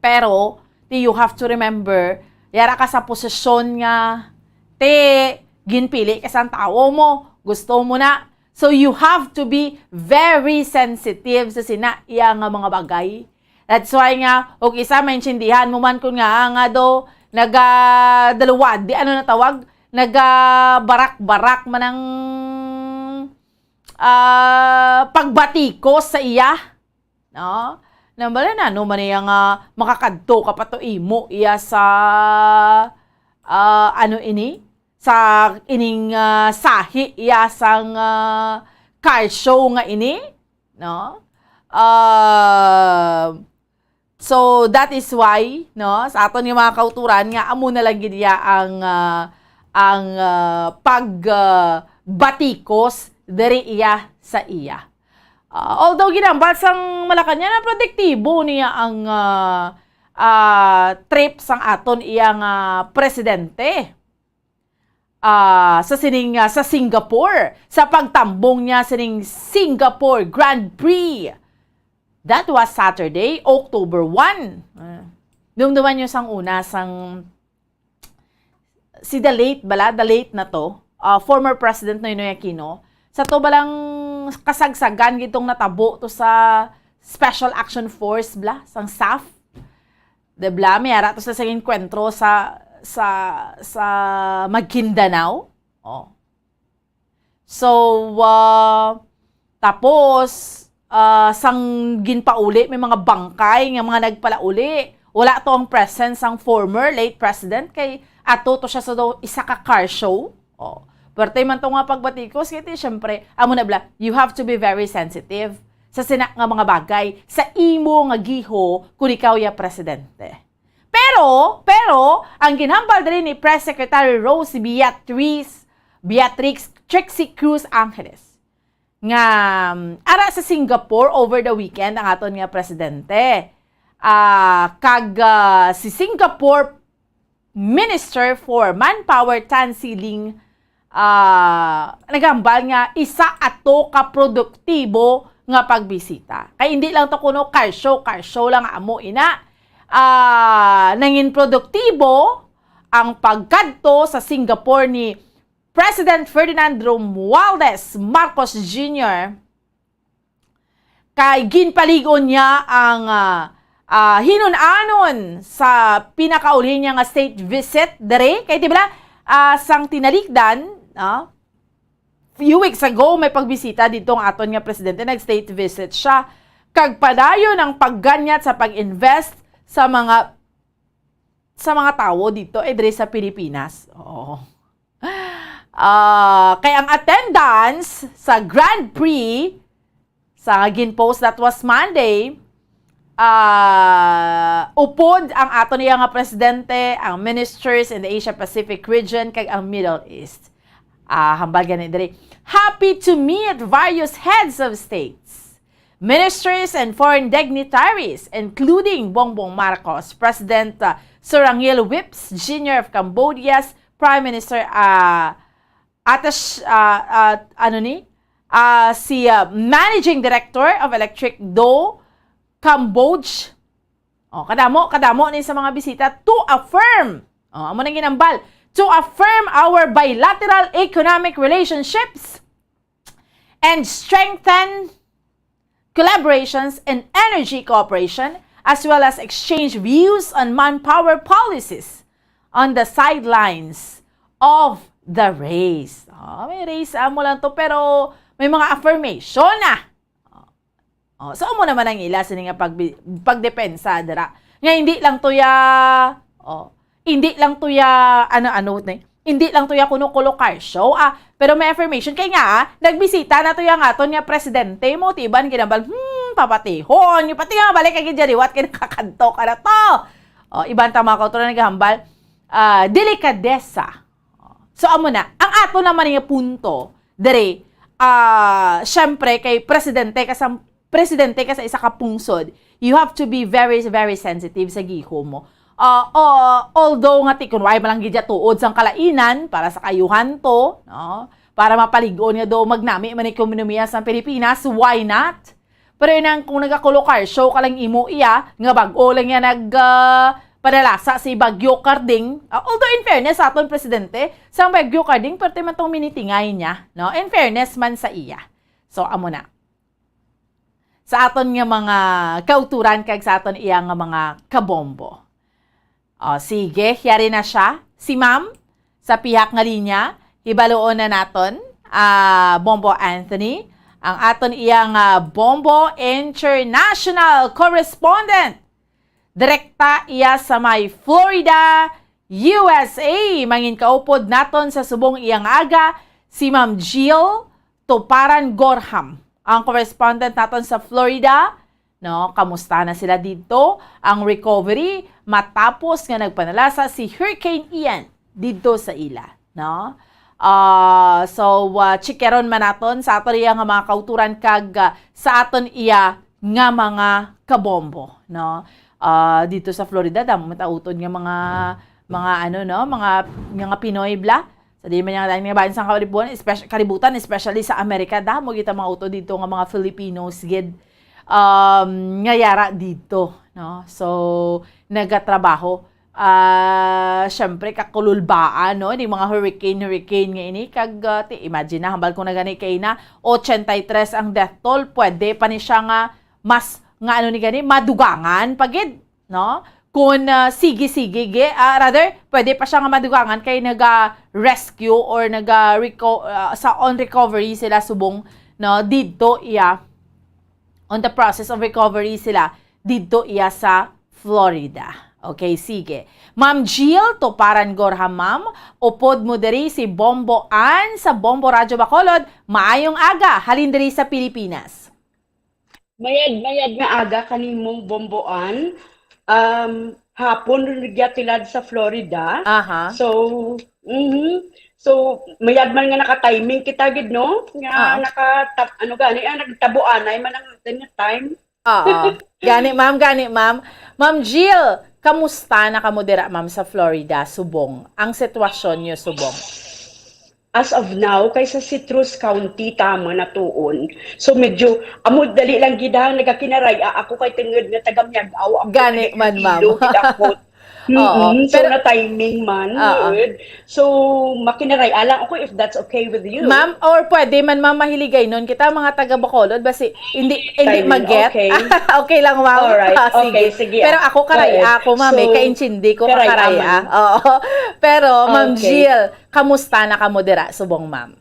Pero, ti, you have to remember, yara ka sa posisyon nga, ti, ginpili ka sang tawo mo, gusto mo na. So, you have to be very sensitive sa sina iya nga mga bagay. That's why nga, og isa, maintindihan mo man kun nga, nga do, nagadalawad, di ano na tawag? Nagabarak-barak man ang, ah, pagbatikos sa iya. No? Nambala na, no, man iya nga makakadto ka pa to imo iya sa, ah, ano ini? Sa ining, ah, sahi iya sang, ah, car show nga ini, no? Ah, so, that is why, no, sa aton nga mga kauturan nga amo na lang gid iya ang, ah, ang, ah, pag, ah, batikos diri iya sa iya. Ah, although ginambal sang Malacañang, produktibo niya ang, ah, ah, trip sang aton iya nga presidente, ah, sa sining, ah, sa Singapore, sa pagtambong niya sining Singapore Grand Prix. That was Saturday, October one. Ah, dumduman niyo sang una, sang si the late bala, the late na to, ah, former President Noynoy Aquino, sa to balang kasagsagan gitong natabo to sa Special Action Force bla, sang SAF. De bla, may ara to sa, sa enkwentro sa, sa, sa Maguindanao. Oh. So, ah, tapos, ah, sang ginpauli, may mga bangkay nga mga nagpalauli. Wala to ang presence sang former late president, kay ato to siya sa do-, isa ka car show. Oh. Pwerte man to nga pagbatikos, kay ti, syempre, amo na bla, you have to be very sensitive sa sina nga mga bagay sa imo nga giho kung ikaw ya presidente. Pero, pero, ang ginhambal diri ni Press Secretary Rose Beatriz, Beatrix Trixie Cruz Angeles, nga, um, ara sa Singapore over the weekend ang aton nga presidente. Ah, kag, ah, si Singapore Minister for Manpower Tan See Ling, ah, naghambal nga isa ato ka produktibo nga pagbisita. Kay hindi lang to kuno car show, car show lang amo ina. Ah, nangin produktibo ang pagkadto sa Singapore ni President Ferdinand Romualdez Marcos Junior, kay ginpalig-on niya ang, ah, ah, hinun-anon sa pinakauli niya nga state visit diri. Kay, di ba, ah, sang tinalikdan, ah, few weeks ago, may pagbisita dito ang aton nga presidente, nag-state visit siya. Kag padayon ang pagganyat sa pag-invest sa mga, sa mga tawo dito, eh, diri sa Pilipinas. Oo. Ah, kay ang attendance sa Grand Prix sa gin-post, that was Monday, ah, upod ang aton iya nga presidente, ang ministers in the Asia Pacific region, kag ang Middle East. Ah, hambal gani diri, "Happy to meet various heads of states, ministers and foreign dignitaries, including Bongbong Marcos, President, uh, Surangel Whipps Junior of Cambodia's Prime Minister, uh, Atash, uh, uh, ano ni? Uh, si, uh, Managing Director of Electric Do Cambodge." Oh, kadamo, kadamo ni sa mga bisita to affirm. Oh, amo nang ginambal. "To affirm our bilateral economic relationships and strengthen collaborations in energy cooperation, as well as exchange views on manpower policies on the sidelines of the race." Oh, may race amo lang to, pero may mga affirmation na. Oh, so amo naman ang ila sini nga pagbi-, pagdepensa dira. Nga hindi lang to ya, oh, Hindi lang to ya, ano, ano, ni, hindi lang to ya kuno kulo car show, ah, pero may affirmation kay nga, ah, nagbisita na to ya nga aton nga presidente mo, tiban ginambal, hmm, papatihon, yung pati nga balik kay gidya liwat kay nakakanto ka na to. O, iban ta mga kauturan naghambal, ah, delikadesa. So, amo na, ang ato naman nga punto, diri, ah, syempre, kay presidente ka sa, presidente ka sa isa ka pungsod, you have to be very, very sensitive sa gihom mo. Ah, ah, although nga ti, kun wala man lang gid tuod sang kalainan, para sa kaayuhan to, no? Para mapalig-on nga daw magnami man ang ekonomiya sa Pilipinas, why not? Pero inang kung nagakulo car show ka lang imo iya, nga bag-o lang yan nag, ah, padalasa si Bagyo Carding. Ah, although in fairness sa aton presidente, sang Bagyo Carding, perte man tong minitingay niya, no? In fairness man sa iya. So, amo na. Sa aton nga mga kauturan kag sa aton iya nga mga kabombo. O, sige, yari na siya. Si Ma'am, sa pihak nga linya, hibaluon na naton, ah, Bombo Anthony, ang aton iya nga Bombo International Correspondent. Direkta iya sa may Florida, U S A. Mangin kaupod naton sa subong iyang aga, si Ma'am Jill Tuparan Gorham, ang correspondent naton sa Florida. No, kamusta na sila didto? Ang recovery matapos nga nagpanalasa si Hurricane Ian didto sa ila, no? Ah, so, ah, chikaron man naton sa aton iya nga mga kauturan kag, ah, sa aton iya nga mga kabombo, no? Ah, dito sa Florida, damo matauton nga mga, mga ano, no? Mga, mga Pinoy bla. Sa di man yang dahil nga bayan sang kalibutan, especially, kalibutan, especially sa Amerika, damo kita mga uto dito nga mga Filipinos gid, um, nga yara dito, no? So, nagatrabaho. Ah, syempre, kakululbaan, no? Ni mga hurricane, hurricane nga ini. Kag, ah, ti, imagine na, hambal ko na gani kay na, ochenta y tres ang death toll, pwede pa ni siya nga mas, nga ano ni gani, madugangan pa gid, no? Kung, ah, sige-sige, gi-, ah, rather, pwede pa siya nga madugangan kay naga-rescue or naga-reco-, ah, sa on recovery sila subong, no? Didto iya, on the process of recovery sila didto iya sa Florida. Okay, sige. Ma'am Jill, Tuparan Gorham, ma'am, upod mo diri si Bombo Ann sa Bombo Radyo Bacolod. Maayong aga, halin diri sa Pilipinas. Mayad, mayad nga aga kanimo, Bombo Ann. Um, hapon rin rugya tilad sa Florida. Aha. So, mhm. So, mayad man nga naka-timing kita gid, no? Nga Oo. naka-, ano gani, ah, nagtabuanay man ang atin nga time. Oo. Gani, ma'am, gani, ma'am. Ma'am Jill, kamusta na kamo dira, ma'am, sa Florida, subong? Ang sitwasyon niyo subong? As of now, kay sa Citrus County, tama na tuon. So, medyo, amo, dali lang gid, ha, nagakinaray-a ako kay tungod nga taga Miag-ao ako, Gani man, ma'am. nag-Iloilo gid ako. Oo, Mm-mm. So, pero na-timing man, Oo. good. So, makinaray-a lang ako if that's okay with you. Ma'am, or pwede man, ma'am, mahiligaynon kita, mga taga Bacolod, basi hindi, hindi Timing, mag-get. okay. Okay lang, ma'am. Alright. Ah, sige. Okay, sige, Pero ah. ako, karay-a Go ahead. ako, ma'am, eh. So, Kaintindi ko, karay-a karay-a. man. Oo. Pero, Ma'am Okay. Jill, kamusta na kamo dira, subong, ma'am?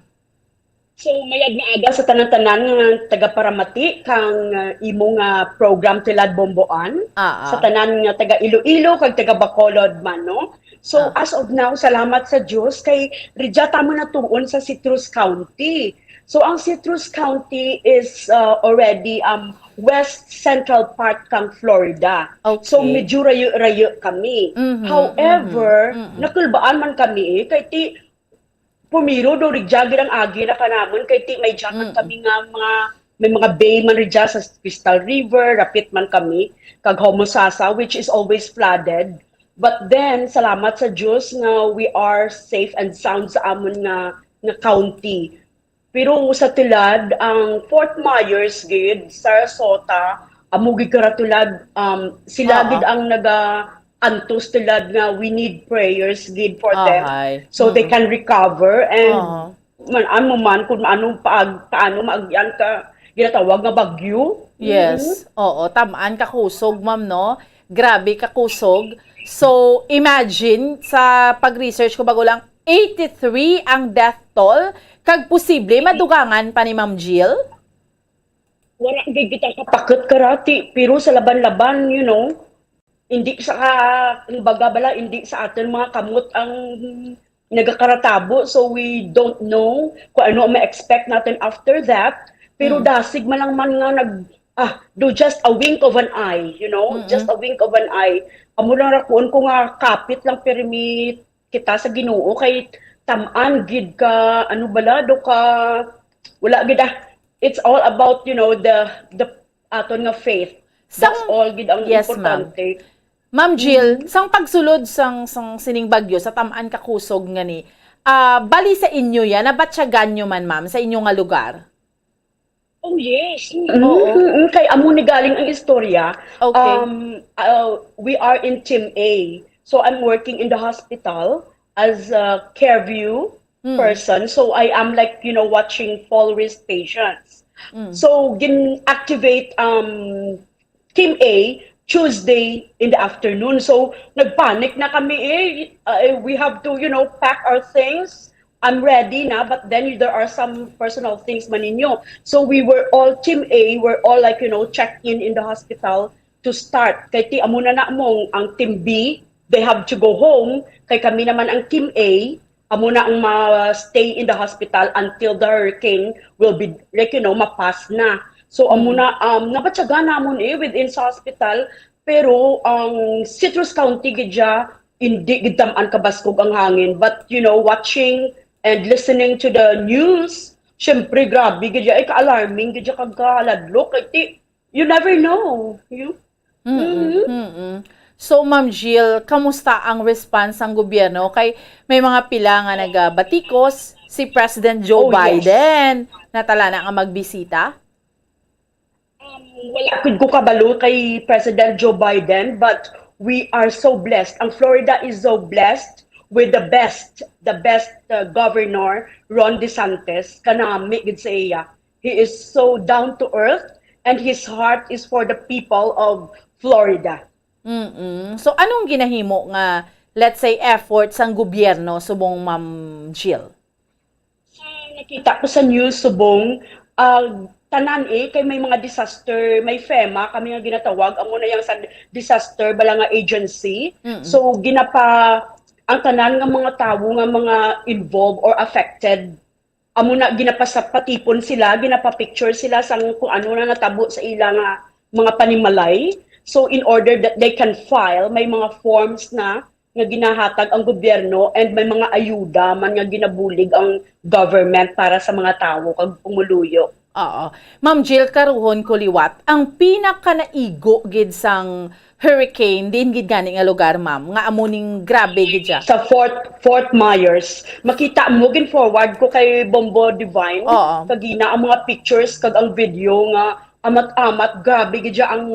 So, mayad nga aga sa tanan-tanan nga taga-paramati kang, ah, imo nga program, Tilad Bombo Ann. Ah, ah. Sa tanan nga taga-Iloilo kag taga-Bacolod man, no? So, Ah. as of now, salamat sa Diyos kay rugya ta man natuon sa Citrus County. So, ang Citrus County is, ah, already, um, west central part kang Florida. So, Okay. medyo rayo-rayo kami. Mhm, However, mhm, mm-mm. nakulbaan man kami, eh, kay ti, pumiro do rugya gid ang agi na kanamon kay ti may dyan man Mm. kami nga mga, may mga bay man rugya sa Crystal River, rapit man kami kag Homosassa, which is always flooded. But then, salamat sa Diyos nga we are safe and sound sa amon nga, nga county. Pero sa tulad, ang Fort Myers gid, Sarasota, amo gid karatulad, um, sila Oo. gid ang naga-antos tulad nga we need prayers gid for them Ahay. so they Mm. can recover and Oo. man, ano man, kung ano, paag-, paano maagian ka, ginatawag nga bagyo. Yes. Mm. Oo, tamaan ka kusog, ma'am, no? Grabe ka kusog. So, imagine, sa pag-research ko bago lang, eighty-three ang death toll, kag posible madugangan pa ni Ma'am Jill? Wala gid kita kapakot karati, pero sa laban-laban, you know, hindi sa, kumbaga bala, hindi sa aton mga kamot ang nagakaratabo. So we don't know kung ano ang ma-expect natin after that. Pero Mm. dasig man lang man nga nag, ah, do just a wink of an eye, you know? Mm-mm. Just a wink of an eye. Amo lang ra kuon ko nga kapit lang pirmi kita sa Ginoo kay tam-an gid ka, ano bala, do ka, wala gid ah. It's all about, you know, the, the aton nga faith. That's Sang all gid ang Yes, ma'am. importante. Ma'am Jill, Mm. sang pagsulod sang, sang sining bagyo sa tam-an ka kusog nga ni, ah, bali sa inyo yan, nabatyagan nyo man, ma'am, sa inyo nga lugar? Oh, yes. Mm, Oo. mm, mm. Kay amo ni galing ang istorya. Okay. Um, uh, we are in Team A. So I'm working in the hospital as a Careview Mm. person. So I am, like, you know, watching fall risk patients. Mm. So gin-activate um Team A Tuesday in the afternoon. So nagpanic na kami eh. Uh, we have to, you know, pack our things. I'm ready na, but then there are some personal things man ninyo. So we were all, Team A, we're all, like, you know, check in in the hospital to start. Kay ti amo na na mong ang Team B, they have to go home. Kay kami naman ang Team A, amo na ang ma-stay in the hospital until the hurricane will be, like, you know, mapas na. So amo Mm. na, um, nabatyagan namon eh within sa hospital, pero ang Citrus County gid siya, hindi gid tam-an kabaskog ang hangin. But, you know, watching and listening to the news, syempre, grabe gid siya, ay, ka-alarming gid siya, kag kaladlok, kay ti, you never know. You, Mm-mm, Mhm. mm-mm. So, Ma'am Jill, kamusta ang response sang gobyerno? Kay may mga pila nga nagabatikos, si President Joe Oh, yes. Biden, natala na nga magbisita? Um, wala gid ko kabalo kay President Joe Biden, but we are so blessed. Ang Florida is so blessed with the best, the best, uh, governor, Ron DeSantis. Kanami gid sa iya. He is so down to earth and his heart is for the people of Florida. Mm-mm. So, anong ginahimo nga, let's say, effort sang gobyerno subong, Ma'am Jill? Sa nakita ko sa news subong, ah, tanan eh, kay may mga disaster, may FEMA kami nga ginatawag, amo na yang sa disaster bala nga agency. Mm-mm. So, ginapa-, ang tanan nga mga tawo nga mga involved or affected, amo na ginapasapatipon sila, ginapa-picture sila sang kung ano na natabo sa ila nga mga panimalay. So, in order that they can file, may mga forms na nga ginahatag ang gobyerno and may mga ayuda man nga ginabulig ang government para sa mga tawo kag pumuluyo. Oo. Ma'am Jill, karuhon ko liwat, ang pinakanaigo gid sang hurricane, diin gid gani nga lugar, ma'am, nga amo ning grabe gid siya? Sa Fort, Fort Myers. Makita mo, gin-forward ko kay Bombo Divine. Oo. Kagina ang mga pictures kag ang video nga amat-amat, grabe gid siya ang,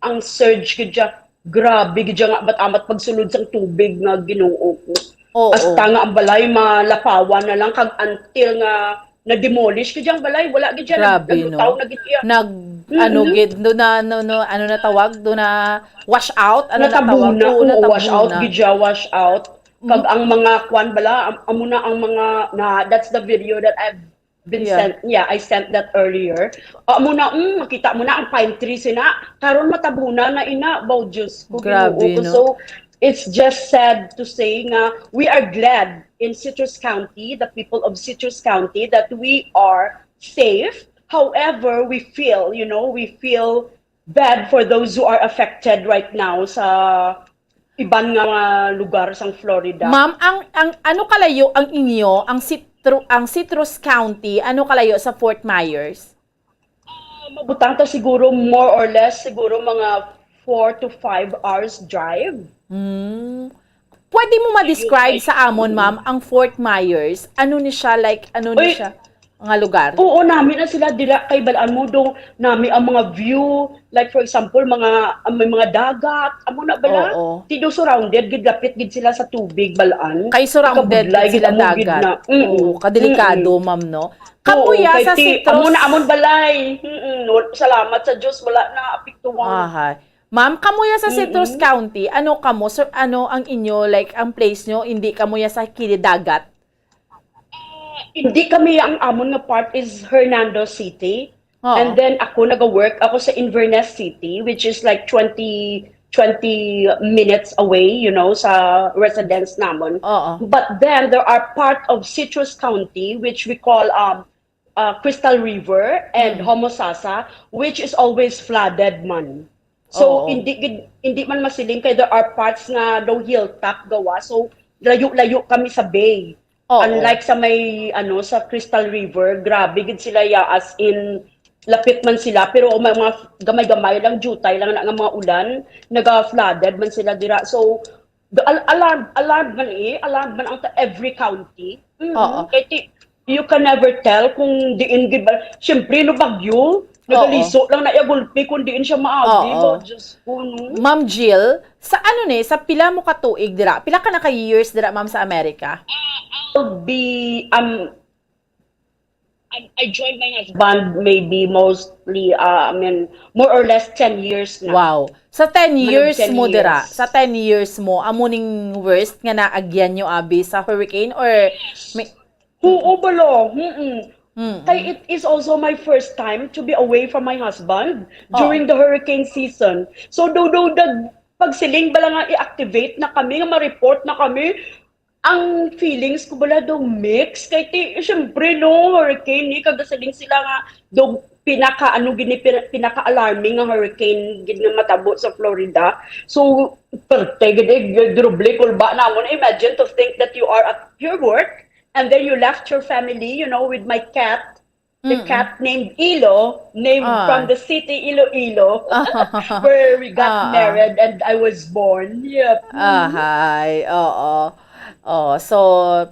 ang surge gid siya. Grabe gid siya nga amat-amat pagsulod sang tubig nga Ginoo ko. Oo. Hasta nga ang balay malapawan na lang kag until nga na-demolish gid ang balay, wala gid siya nag-, Grabe, no? naglutaw na gid iya. Nag, Mm-mm. ano gid, do na, no, no, ano na tawag? Do na wash out? Ano na tawag? Natabuna, Oo, oo, wash out natabuna. gid siya, wash out. Kag Mm. ang mga kwan bala, am-, amo na ang mga, na, that's the video that I've been Yeah. sent. Yeah, I sent that earlier. Amo na, mm, makita mo na ang pine tree sina. Karon matabuna na ina. Baw, Diyos ko, Grabe, Ginoo ko. no? So, it's just sad to say nga we are glad in Citrus County, the people of Citrus County, that we are safe. However, we feel, you know, we feel bad for those who are affected right now sa iban nga mga lugar sang Florida. Ma'am, ang, ang ano kalayo ang inyo, ang Citru-, ang Citrus County, ano kalayo sa Fort Myers? Ah, mabutang ta siguro more or less siguro mga four to five hours drive. Hmm. Pwede mo ma-describe Ayun, sa amon, ma'am, ang Fort Myers? Ano ni siya, like, ano ni Uy, siya nga lugar? Oo, nami na sila dira kay balaan mo do nami ang mga view, like for example, mga, ah, may mga dagat, amo na bala. Oo. Ti do surrounded gid, lapit gid sila sa tubig, balaan. Kay surrounded Kabudlay gid sila gid amo gid dagat. na. Mm-mm. Oo, kadelikado, Mm-mm. ma'am, no? Kamo Oo, ya kay sa ti, Citrus amo na amon balay. Mm-mm. Wal-, salamat sa Diyos, wala na apektuhan. Ahay. Ma'am, kamo ya sa Citrus Mm-mm. County, ano kamo, sir, ano ang inyo, like, ang place nyo, hindi kamo ya sa kilid dagat? Ah, hindi kami, ang amon nga part is Hernando City. Oo. And then ako, naga-work ako sa Inverness City, which is like twenty, twenty minutes away, you know, sa residence namon. Oo. But then there are part of Citrus County, which we call um, uh, Crystal River and Mm. Homosassa, which is always flooded man. So Oo. hindi gid- hindi man masiling kay there are parts nga daw hilltop gawa. So layo-layo kami sa bay. Oo. Unlike sa may ano sa Crystal River, grabe gid sila ya as in lapit man sila pero may mga gamay-gamay lang jutay lang na nga mga ulan, naga-flooded man sila dira. So the al- alarm alarm man eh, alarm man ang ta- every county. Mhm. Oo. Kay ti- you can never tell kung diin gid ba. Siyempre no bagyo, nagaliso lang na iya gulpi kung diin siya maagi. Oo. Ba, Diyos ko, no? Ma'am Jill, sa ano ni, sa pila mo ka tuig dira? Pila ka na ka years dira, ma'am, sa America? I'll be um I, I joined my husband maybe mostly uh, I mean more or less ten years na. Wow. Sa ten Mga years ten mo dira, years. Sa ten years mo, amo ning worst nga naagyan nyo abi sa hurricane or may Oo bala. Mm-mm. Mm. Kay it is also my first time to be away from my husband Oh. during the hurricane season. So do do the pagsiling bala nga i-activate na kami, nga ma-report na kami, ang feelings ko bala daw mix kay ti syempre no hurricane ni kagasiling sila nga daw pinaka ano gini pin- pinaka alarming nga hurricane gid nga matabo sa Florida. So perte gid eh, droble kulba namon. Imagine to think that you are at your work and then you left your family, you know, with my cat, the Mm-mm. cat named Ilo, named Ah. from the city Iloilo, where we got Ah, ah. married and I was born. Yep. Ahay, oo. Oh, so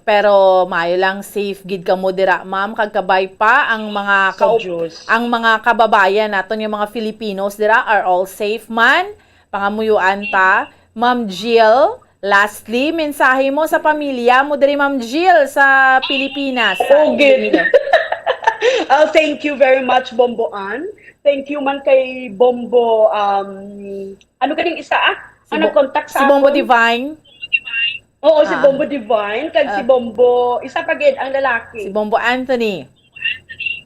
pero maayo lang safe gid kamo dira, ma'am, kag kabay pa ang mga Sa kaup- Diyos. ang mga kababayan naton, yung mga Filipinos dira are all safe man. Pangamuyuan ta. Ma'am Jill, lastly, mensahe mo sa pamilya mo diri, Ma'am Jill, sa Pilipinas, sa Oh, good. Iloilo. Oh, thank you very much, Bombo Ann. Thank you man kay Bombo, um, ano ganing isa ah? Si Ang Bo- nag-contact si sa Bombo akon? Divine. Oo, si Ah. Bombo Divine, kag si Ah. Bombo, isa pa gid ang Si lalaki. Bombo Anthony.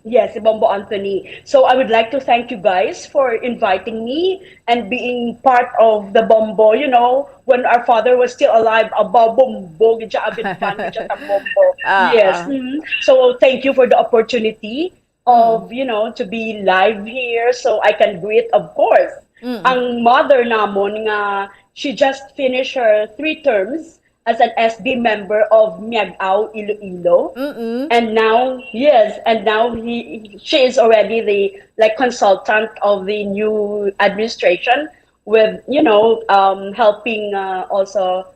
Yes, si Bombo Anthony. So I would like to thank you guys for inviting me and being part of the Bombo, you know, when our father was still alive, aba Bombo, gid siya, avid fan gid siya sa Bombo. Ah, Yes. ah. Mhm. So thank you for the opportunity of, you know, to be live here so I can greet, of course, Mm-mm. ang mother namon nga she just finished her three terms as an S B member of Miag-ao Iloilo. Mm-mm. And now, yes, and now he she is already the like consultant of the new administration with, you know, um, helping uh, also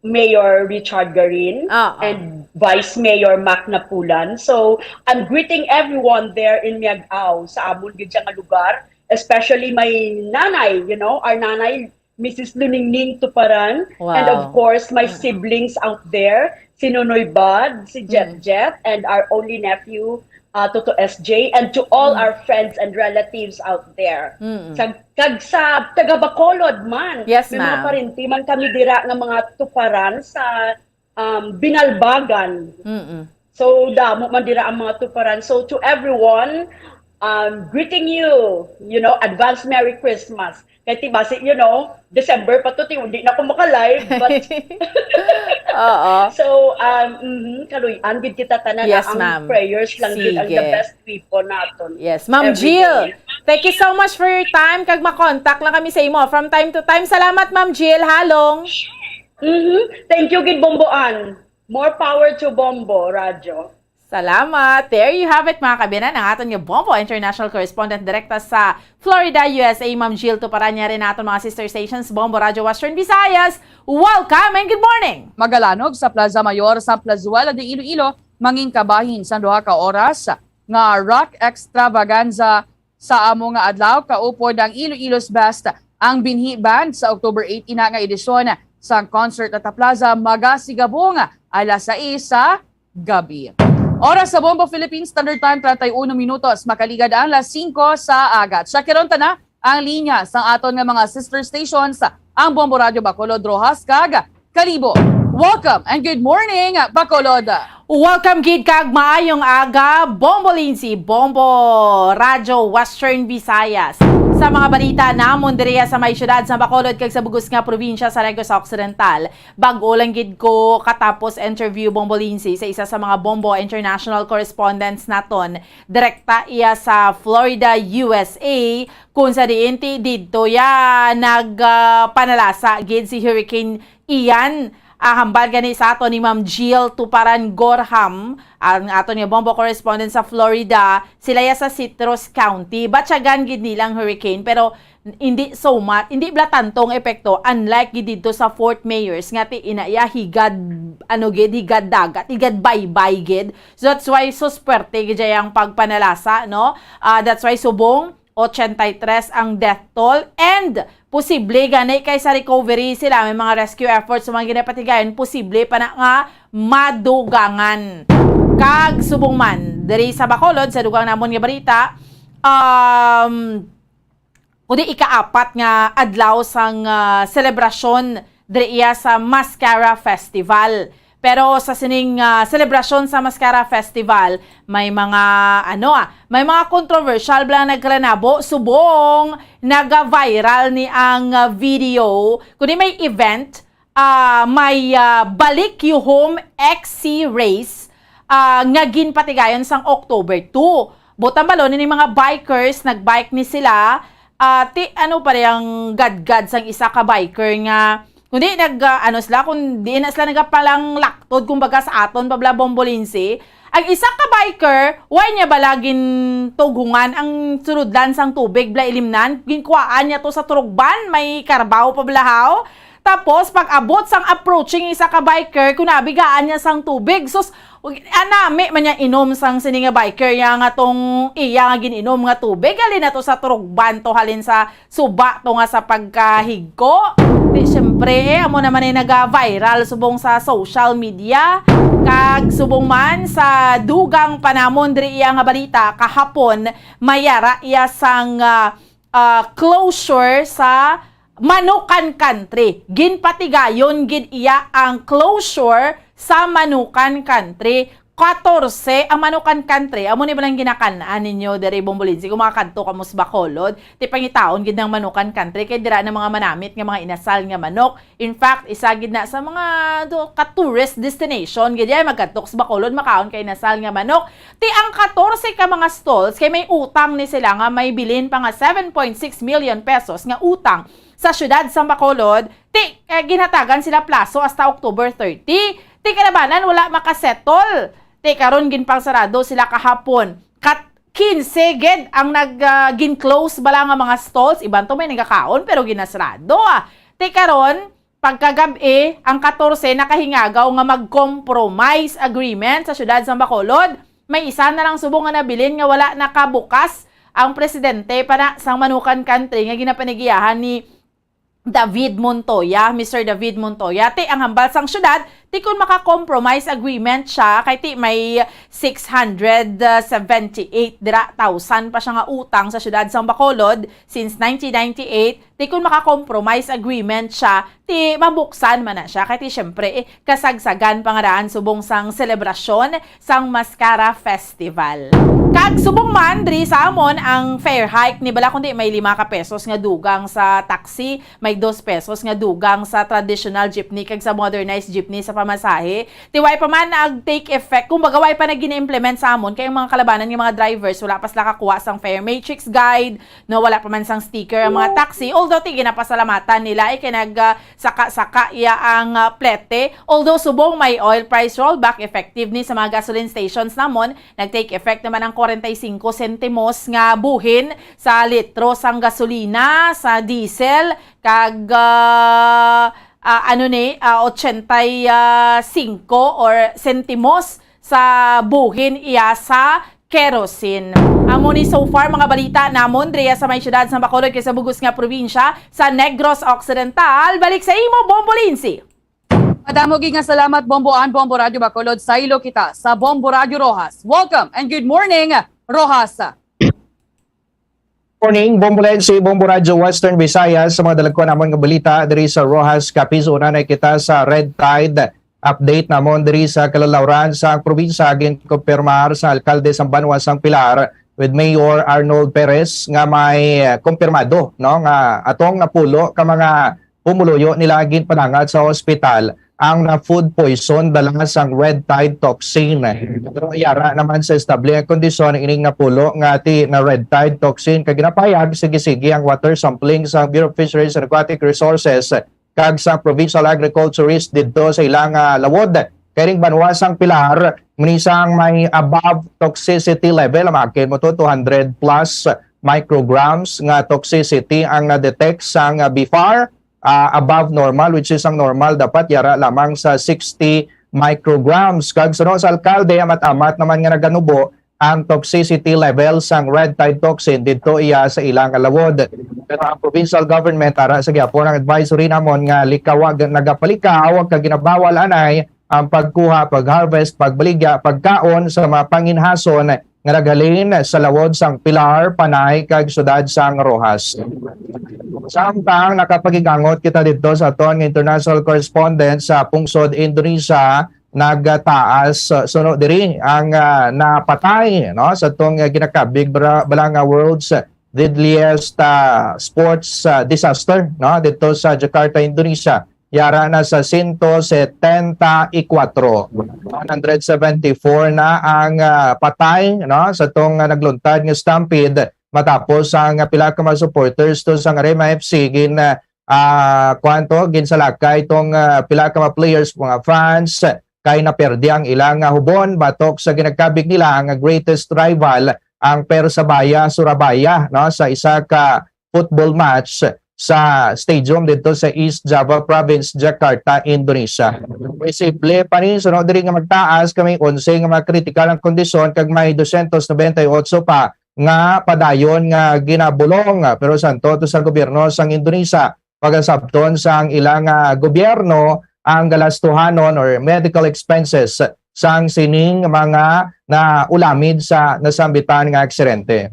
Mayor Richard Garin Ah, ah. and Vice Mayor Mac Napulan. So I'm greeting everyone there in Miag-ao, sa amon gid siya nga lugar, especially my nanay, you know, our nanay, Missus Luningning Tuparan, and of Wow. course my Mm. siblings out there, si Nonoy Bad, si Jet Mm. Jet, and our only nephew, uh, Toto S J, and to all Mm. our friends and relatives out there. Mm-mm. Sa, kag sa taga Bacolod man, Yes, may mga ma'am. parinti man kami dira nga mga Tuparan sa um, Binalbagan. Mm-mm. So damo man dira ang mga Tuparan. So to everyone, um, greeting you, you know, advance Merry Christmas. Kay ti basi, you know, December pa to, ti hindi na ko maka-live, but Oo. So, um, mhm, kaluy-an gid kita tanan Yes, na ang ma'am. prayers lang gid ang the Sige. best people naton. Yes, Ma'am Every Jill, day. Thank you so much for your time. Kag makontak lang kami sa imo from time to time. Salamat, Ma'am Jill. Halong. Mhm. Thank you gid, Bombo Ann. More power to Bombo Radio. Salamat. There you have it, mga kabinan, ang aton nga Bombo International Correspondent direkta sa Florida, U S A, Ma'am Jill Tuparan. Yari na aton mga sister stations, Bombo Radio Western Visayas. Welcome and good morning! Magalanog sa Plaza Mayor sa Plazuela de Iloilo, mangin kabahin sa duha ka oras nga rock extravaganza sa amo nga adlaw. Kaupod ang Iloilo's Best, ang Binhi Band, sa October eight ina nga edisyon sang Concert at Plaza, magasigabong alas sais sa gabi. Oras sa Bombo Philippines Standard Time, treinta y uno minutos. Makaligad ang las singko sa aga. Check-in ta na ang linya sang aton nga mga sister stations, ang Bombo Radio Bacolod, Roxas, kag Kalibo. Welcome and good morning, Bacolod. Welcome gid kag maayong aga, Bombo Lindsay, Bombo Radyo Western Visayas. Sa mga balita namon diriya sa may siyudad sa Bacolod kag sa bugos nga probinsya sa Negros Occidental, bag-o lang gid ko katapos interview, Bombo Lindsay, sa isa sa mga Bombo International correspondents naton. Direkta iya sa Florida, U S A, kung sa diin ti didto ya nagpanalasa gid si Hurricane Ian. Ah, hambal gani sa aton ni Ma'am Jill Tuparan Gorham, ang aton nga Bombo correspondent sa Florida, sila ya sa Citrus County. Batyagan gid nilang hurricane, pero hindi so much, hindi bala tanto ang epekto, unlike gid didto sa Fort Myers nga ti ina ya higad, ano gid, higad dagat, higad baybay gid. So that's why so swerte gid ang pagpanalasa, no? Ah, that's why subong ochenta y tres ang death toll, and posible gani kay sa recovery sila, may mga rescue efforts sa mga ginapatigayon, posible pa na nga madugangan. Kag subong man, diri sa Bacolod, sa dugang namon nga balita, um, kundi ikaapat nga adlaw sang, ah, selebrasyon diri iya sa Mascara Festival. Pero sa sining, ah, selebrasyon sa Mascara Festival, may mga, ano, ah, may mga controversial bala nagkalanabo, subong naga-viral ni ang, ah, video, kundi may event, ah, may, ah, Balik You Home X C Race, ah, nga ginpatigayon sang October two. Butang balon ni mga bikers, nagbike ni sila, ah, ti, ano pa rin ang gadgad sang isa ka biker nga, kundi nag, ah, ano sila, kung di na sila nagapalanglaktod, kumbaga sa aton, pabla Bombolinsi, ang isa ka biker, why niya bala gintughungan ang sulodlan sang tubig, bala ilimnan, ginkuhaan niya to sa turugban, may karbaw pa bala haw. Tapos, pag-abot sang approaching isa ka biker, kunabigaan niya sang tubig. Sus, anami man niya inom sang sini nga biker, ya nga tong iya nga gin-inom nga tubig. Halin na to sa turugban to, halin sa suba to nga sa pagkahigko. Di, siyempre, eh, amo naman ay naga-viral subong sa social media. Kag subong man sa dugang panamon diri iya nga balita, kahapon, mayara iya sang, ah, ah, closure sa Manukan Country. Ginpatigayon gid iya ang closure sa Manukan Country. Katorse ang Manukan Country. Amo ni balang ginakan-an ninyo diri, Bombolinsi, kung makakadto kamo sa Bacolod. Ti pangitaon gid ng Manukan Country kay dira na mga manamit nga mga inasal nga manok. In fact, isa gid na sa mga do, ka tourist destination gid yan, magkadto sa Bacolod, makaon kay inasal nga manok. Ti ang katorse ka mga stalls kay may utang ni sila nga may bilin pa nga seven point six million pesos nga utang sa siyudad sa Bacolod. Ti, eh, ginhatagan sila plaso hasta October thirty. Ti kalabanan wala makasettle. Ti karon ginpangsarado sila kahapon. Kat quince gid ang nag, ah, gin-close bala nga mga stalls. Iban to may nagakaon pero ginasarado, ah. Ti karon, pagkagab-i, ang katorse nakahingagaw nga mag-compromise agreement sa siyudad sa Bacolod. May isa na lang subong nga nabilin nga wala nakabukas ang presidente para sang Manukan Country nga ginapanigiyahan ni David Montoya, Mister David Montoya. Ti ang hambal sang siyudad, ti kun maka-compromise agreement siya, kay ti may six hundred seventy-eight dira thousand pa siya nga utang sa siyudad sang Bacolod since nineteen ninety-eight. Ti kun maka-compromise agreement siya, ti mabuksan man na siya. Kay ti syempre, eh, kasagsagan pa nga daan subong sang selebrasyon sang Mascara Festival. Kag subong man, diri sa amon, ang fare hike ni bala kundi may lima ka pesos nga dugang sa taxi, may dos pesos nga dugang sa traditional jeepney kag sa modernized jeepney sa pamasahe. Ti way pa man nag-take effect, kumbaga way pa na gina-implement sa amon, kay ang mga kalabanan nga mga drivers, wala pa sila kakuha sang fare matrix guide, no, wala pa man sang sticker ang mga taxi. Although, ti ginapasalamatan nila, eh, kay nag, ah, saka-saka iya ang, ah, plete. Although subong may oil price rollback effective ni sa mga gasoline stations namon, nag-take effect naman ang forty-five centimos nga buhin sa litro sang gasolina, sa diesel, kag, ah, ah, ano ni, ah, ochenta y cinco or sentimos sa buhin iya sa kerosene. Amo ni so far mga balita namon diriya sa may siyudad sa Bacolod kag sa bugos nga probinsya sa Negros Occidental. Balik sa imo, Bombolinsi. Madamo gid nga salamat, Bombo Ann, Bombo Radyo Bacolod. Saylo kita sa Bombo Radyo Roxas. Welcome and good morning, Roxas. Morning, Bombolense, Bombo Radyo Western Visayas. Sa mga dalagkuan namon nga balita diri sa Roxas, Capiz, una na kita sa red tide update namon diri sa kalalawran sa probinsya. Ginkumpirmar sa alkalde sang banwa sang Pilar, with Mayor Arnold Perez nga may, ah, kumpirmado, no, nga atong napulo ka mga pumuluyo nila ginpadangat sa ospital ang na food poison dala sang red tide toxin. Pero yara naman sa estable nga kondisyon ining napulo nga ti na red tide toxin, kag ginapahayag sige-sige ang water sampling sa Bureau of Fisheries and Aquatic Resources kag sa Provincial Agriculturist didto sa ilang, ah, lawod. Kay ning banwa sang Pilar, muni sang may above toxicity level, amakin mo to, two hundred plus micrograms nga toxicity ang na-detect sang, ah, BFAR, ah, above normal, which is ang normal dapat yara lamang sa sixty micrograms. Kag suno sa alkalde, amat-amat naman nga naganubo ang toxicity level sang red tide toxin didto iya sa ilang lawod. Pero ang provincial government ara sa gyapon ang advisory namon nga likaw, nagapalikaw kag ginabawal anay ang pagkuha, pag-harvest, pagbaligya, pagkaon sa mga panginhason nga naghalin sa lawod sang Pilar, Panay, kag siyudad sang Roxas. Samtang nakapagigangot kita didto sa aton nga international correspondent sa pungsod Indonesia, nagtaas, uh, suno diri ang, uh, napatay, no, sa tong, uh, ginakabig bra-, bala nga world's deadliest, uh, sports, uh, disaster, no, dito sa Jakarta, Indonesia. Yara na sa sento setenta y kuatro. One hundred seventy-four na ang, ah, patay, no, sa tong, ah, nagluntad nga stampede matapos ang, ah, pila ka mga supporters to sang Arema F C gin, ah, ah, kuwan to, ginsalakay tong, ah, pila ka mga players, mga fans, kay naperdi ang ilang, ah, hubon batok sa ginakabig nila nga greatest rival, ang Persebaya Surabaya, no, sa isa ka football match sa stadium dito sa East Java Province, Jakarta, Indonesia. Posible pa ni suno diri nga magtaas kay may onse nga mga kritikal ang kondisyon kag may dosyentos nobenta y otso pa nga padayon nga ginabulong. Pero santo to sa gobyerno sang Indonesia, pagasabton sang ilang, ah, gobyerno ang galastuhanon or medical expenses sang sining mga naulamid sa nasambitan nga aksidente.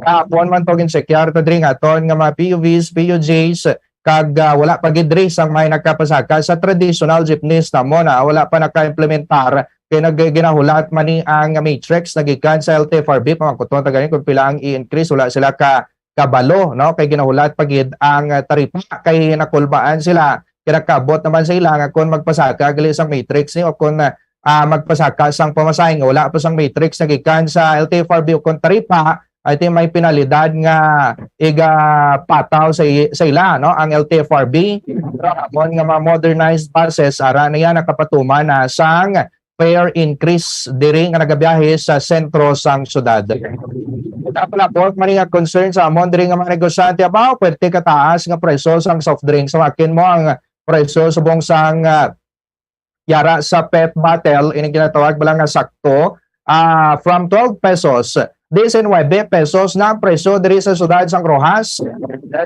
Kahapon man to ginsekyar ta diri nga aton nga mga P U Vs, P U Js, kag, ah, wala pa gid diri sang may nakapasaka sa traditional jeepneys namon, ah, wala pa naka-implementar kay nag-, ginahulat man ni ang matrix nagikan sa L T F R B, pamangkuton ta gani kung pila ang i-increase, wala sila ka kabalo, no? Kay ginahulat pa gid ang, ah, taripa, kay nakulbaan sila. Kinakabot naman sa ila nga kon magpasaka gali sang matrix ni o kon, ah, magpasaka sang pamasahe nga wala pa sang matrix nagikan sa L T F R B o kon taripa, I think may penalidad nga igapataw sa i-, sa ila, no, ang L T F R B. Pero amon nga mga modernized buses, ara na yan, nakapatuman na sang fare increase diri nga nagabiyahe sa sentro sang syudad. Kita palabot man nga concern sa amon diri nga mga negosyante, abaw, pwerte kataas nga presyo sang soft drinks. Sa akin mo ang presyo subong sang, ah, yara sa pet bottle, ini ginatawag bala nga sakto, ah, from twelve pesos, diecinuebe pesos na ang presyo diri sa syudad sang Roxas,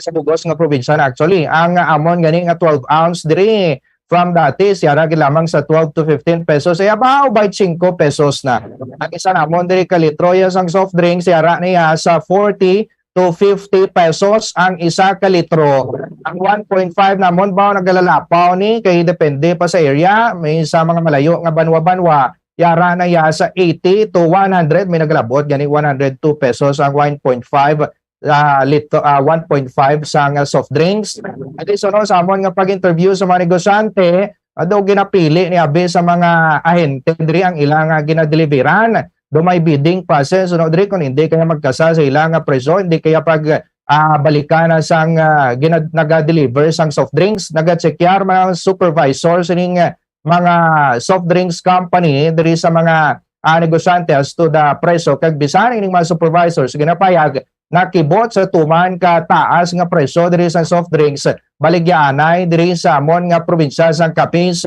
sa bugos nga probinsya na. Actually, ang amon gani nga twelve ounce diri, from dati, siya ra gid lamang sa twelve to fifteen pesos, ay abaw, twenty-five pesos na. Ang isa namon diri ka litro ya sang soft drink, siya ra niya sa forty to fifty pesos ang isa ka litro. Ang one point five namon ba nagalalapaw ni, kay depende pa sa area. May sa mga malayo nga banwa-banwa, yara na ya sa eighty to one hundred, may nagalabot gani one hundred two pesos ang one point five, ah, lito, ah, one point five sang, ah, soft drinks. At least, ano, sa amon nga pag-interview sa mga negosyante, ah, daw ginapili ni abi sa mga ahente diri ang ilang, ah, ginadeliveran. Do may bidding process, ano, diri kung hindi kaya magkasa sa ilang, ah, presyo, hindi kaya pag, ah, balikan na sang, ah, gina-, naga-deliver sang soft drinks, naga-check man ang supervisor sining, ah, mga soft drinks company diri sa mga, ah, negosyante as to the presyo, kag bisan ining mga supervisors ginapayag nakibot sa tuman ka taas nga presyo diri sa soft drinks, baligyaanay diri sa amon nga probinsya sang Capiz.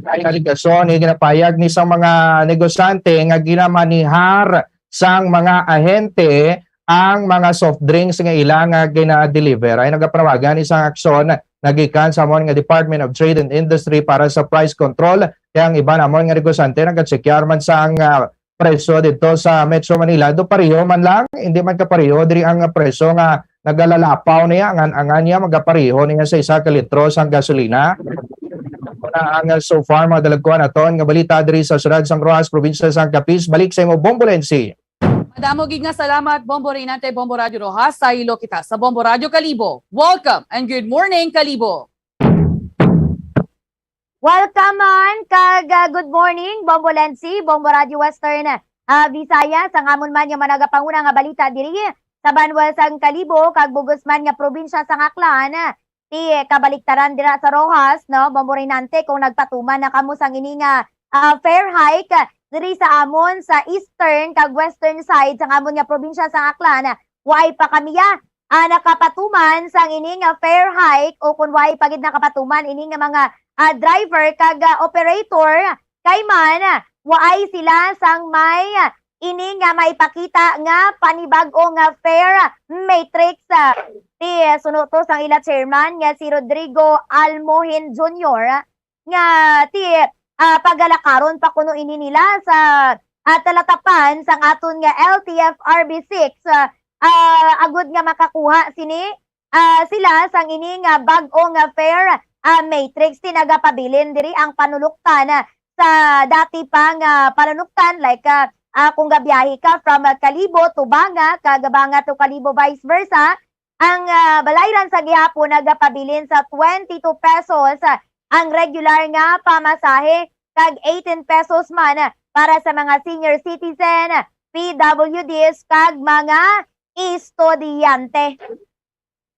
Ay alegasyon ni ginapayag ni sa mga negosyante nga ginamanihar sang mga ahente ang mga soft drinks nga ila nga gina-deliver. Ay nagapanawagan isang aksyon nagikan sa amon nga Department of Trade and Industry para sa price control. Kaya ang iban namon nga negosyante nagachekyar man sang, ah, presyo dito sa Metro Manila. Do pareho man lang, hindi man kapareho diri ang presyo nga nagalalapaw niya, ngan-angan niya magapareho niya sa isa ka litro sang gasolina. Mao na ang, ah, so far, mga dalagkuan, aton nga balita diri sa siyudad sang Roxas, probinsya sang Capiz. Balik sa imo, Bombolensi. Madamo gid nga salamat, Bombo Reynante, Bombo Radyo Roxas. Sa ilo kita sa Bombo Radyo Kalibo. Welcome and good morning, Kalibo. Welcome man, kag, ah, good morning, Bombo Lency, Bombo Radyo Western, ah, Visayas, ang amon man nga managapanguna nga balita diri sa banwa sang Kalibo, kag bugos man nga probinsya sang Aklan. Ti kabaliktaran dira sa Roxas, no, Bombo Reynante, kung nagpatuman na kamo sang ini nga, ah, fare hike diri sa amon sa eastern kag western side sang amon nga probinsya sang Aklan, waay pa kami, ah, ah, nakapatuman sang ini nga fare hike, o kun waay pa gid nakapatuman ini nga mga, ah, driver kag, ah, operator, kay man, ah, waay sila sang may, ah, ini nga maipakita nga panibag-o nga fare matrix, ah. Ti, ah, suno to sang ila chairman nga si Rodrigo Almohin Junior, ah, nga ti, ah, pagalakaron pa kuno ini nila sa, ah, talatapan sang aton nga L T F R B six, ah, ah, agud nga makakuha sini, ah, sila sang ini nga bag-o nga fare, ah, matrix. Ti nagapabilin diri ang panuloktan, ah, sa dati pa nga panuloktan, like, ah, ah, kung gabiyahe ka from, ah, Kalibo to Banga, kag Banga to Kalibo, vice versa, ang, ah, balayran sa gihapon nagapabilin sa twenty-two pesos, ah, ang regular nga pamasahe, kag eighteen pesos man, ah, para sa mga senior citizen, P W Ds, kag mga estudyante.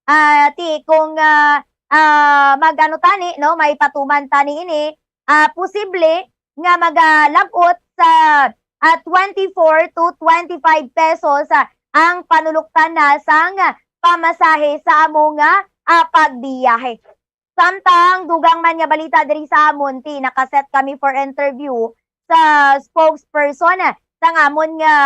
Ah, ti, kung, ah, ah, mag-ano tani, no, may patuman tani ini, ah, posible nga magalab-ot sa, ah, twenty-four to twenty-five pesos, ah, ang panuloktan na sang pamasahe sa amo nga, ah, pagbiyahe. Samtang dugang man nga balita diri sa amon, ti, nakaset kami for interview sa spokesperson sang amon nga,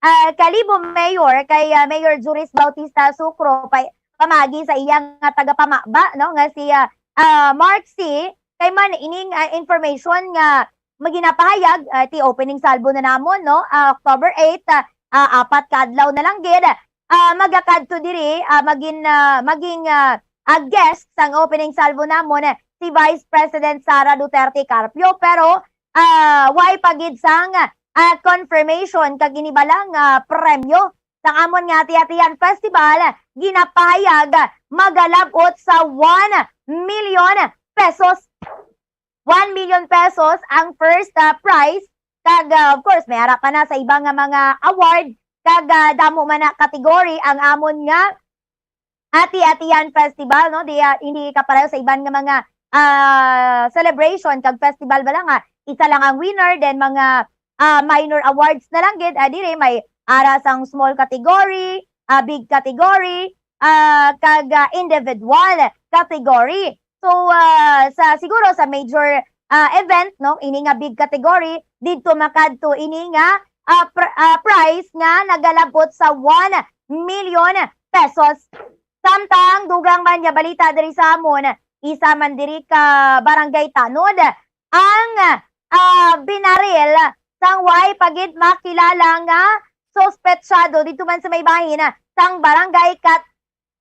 ah, Kalibo Mayor, kay, ah, Mayor Juris Bautista Sucro, pa, pamagi sa iya nga tagapamaba, no, nga si, ah, ah, Mark C. Kay man ining, ah, information nga maginapahayag, ah, ti opening salvo na namon, no, ah, October eight, ah, ah, apat ka adlaw na lang gid, ah, magakadto diri, ah, magin-, ah, maging, ah, ah, guest sang opening salvo namon, eh, si Vice President Sara Duterte Carpio, pero, ah, way pa gid sang, ah, confirmation kag ini bala nga premyo sang amon nga Ati-Atian Festival, ginapahayag magalab-ot sa one million pesos. One million pesos ang first, ah, prize. Kag, ah, of course, may ara pa na sa iba nga mga award. Kag, ah, damo man na category ang amon nga Ati-Atian Festival, no? Di, ah, hindi kapareho sa iban nga mga, ah, celebration kag festival ba lang, ah, isa lang ang winner, then mga, ah, minor awards na lang gid. Ah, diri may ara sang small category, ah, big category, ah, kag, ah, individual category. So, ah, sa, siguro sa major, ah, event, no, ini nga big category, didto makadto ini nga, ah, pr-, ah, prize nga nagalabot sa one million pesos. Samtang dugang man nga balita diri sa amon, isa man diri ka barangay tanod ang, ah, binaril sang way pa gid makilala nga suspetsado didto man sa may bahin, ah, sang barangay Kat-,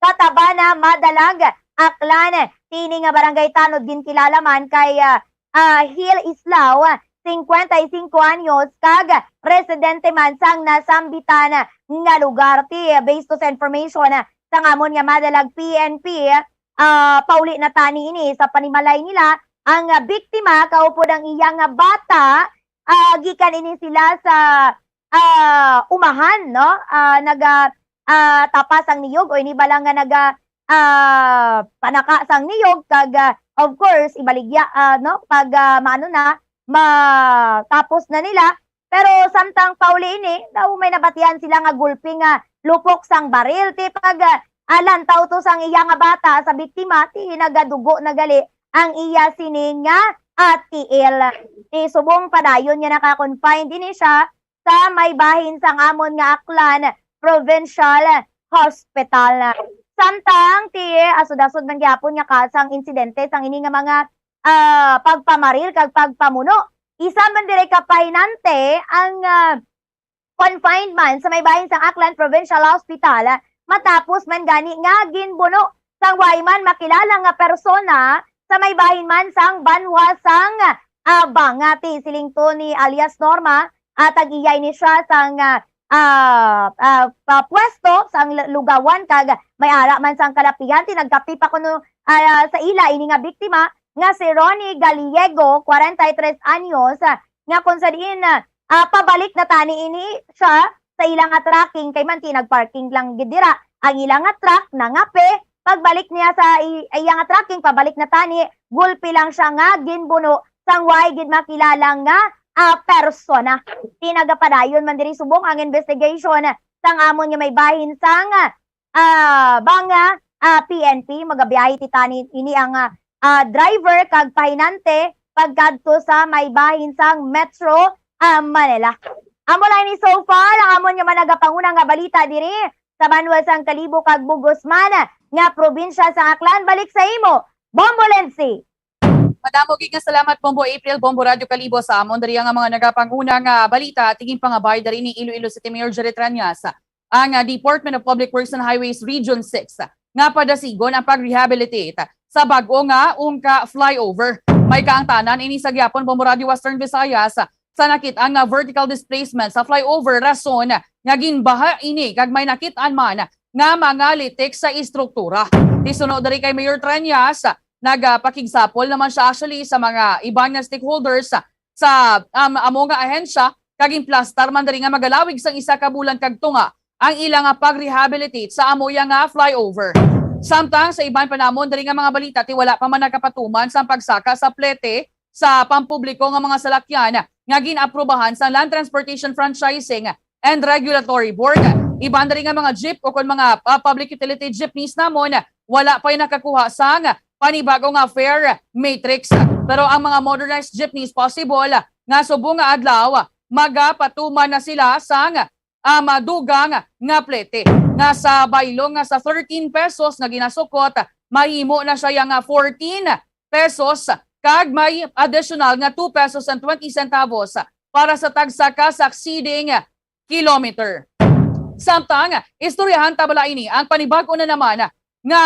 Katabana, Madalag, Aklan. Ti ini nga barangay tanod ginkilala man kay, ah, ah, Hil Islao, singkwenta y singko anyos, kag residente man sang nasambitan nga lugar. Ti, based to sa information, ah, sang amon nga Madalag P N P, ah, pauli na tani ini sa panimalay nila. Ang, ah, biktima, kaupod ang iya nga bata, ah, gikan ini sila sa, ah, umahan, no? Ah, naga, ah, tapas ang niyog o ini bala nga naga, ah, panaka sang niyog kag, ah, of course, ibaligya, ah, no? Pag, ah, maano na, matapos na nila. Pero samtang pauli ini, daw may nabatian sila nga gulpi nga lupok sang baril. Ti pag, ah, ah, lantaw to sang iya nga bata sa biktima, ti nagadugo na gali ang iya sini nga, ah, tiil. Ti subong padayon nga naka-confined ini siya sa may bahin sang amon nga Aklan Provincial Hospital. Samtang ti asod-asod man gyapon nga kasang insidente sang ini nga mga, ah, pagpamaril kag pagpamuno. Isa man diri ka pahinante ang, ah, confined man sa may bahin sang Aklan Provincial Hospital, matapos man gani nga ginbuno sang way man makilala nga persona sa may bahin man sang banwa sang, ah, Banga. Ti siling to ni alias Norma, ah, tag-iya ini siya sang, ah, ah, ah, pa-, pwesto sang lu-, lugawan kag may ara man sang kalapihan. Ti nagkapi pa kuno, ah, sa ila ini nga biktima nga si Ronnie Gallego, kwarenta y tres anyos, ah, nga kung sa diin, ah, ah, pabalik na tani ini siya sa ila nga tracking kay manti nag-parking lang gid dira ang ila nga truck, nangape. Pagbalik niya sa i-, iya nga tracking, pabalik na tani, gulpi lang siya nga ginbuno sang way gid makilala nga, ah, persona. Ti nagapadayon man diri subong ang investigation sang amon nga may bahin sang, ah, banga, ah, P N P. Magabiyahe ti tani ini ang, ah, ah, driver kag pahinante pagkadto sa may bahin sang Metro, ah, Manila. Amo lang ni so far ang amon nga managapanguna nga balita diri sa banwa sang Kalibo kag Bugosman nga probinsya sa Aklan. Balik sa imo, Bombo Lindsay. Madamo gid nga salamat, Bombo April, Bombo Radyo Kalibo, sa amon diri nga mga nagapanguna nga balita. Tigin pangabay diri ni Iloilo City Mayor Jerry Trañas ang, ah, Department of Public Works and Highways Region six nga padasigon ang pag-rehabilitate sa bag-o nga Ungka flyover. May kaangtanan ini sa gihapon, Bombo Radyo Western Visayas, sa nakit-an nga vertical displacement sa flyover, rason nga ginbaha ini kag may nakit-an man nga mga litik sa istruktura. Ti suno diri kay Mayor Trañas, nagapakigsapol naman siya actually sa mga iban nga stakeholders sa, um, amo nga ahensya kag ginplastar man diri nga magalawig sang isa ka bulan kag tunga ang ila nga pag-rehabilitate sa amo ya nga flyover. Samtang sa iban pa namon diri nga mga balita, ti wala pa man nakapatuman sang pagsaka sa plete sa pampubliko nga mga salakyan nga gin-aprubahan sa Land Transportation Franchising and Regulatory Board. Iban diri nga mga jeep o kon mga, ah, public utility jeepneys namon, wala pa'y nakakuha sang panibago nga fare matrix. Pero ang mga motorized jeepneys, possible nga subong nga adlaw magapatuman na sila sang, ah, madugang nga plete, nga sa baylo nga sa thirteen pesos nga ginasukot, mahimo na siya ya nga fourteen pesos kag may additional nga two pesos and twenty centavos para sa tagsa ka succeeding kilometer. Samtang, istoryahan ta bala ini ang panibag-o na naman nga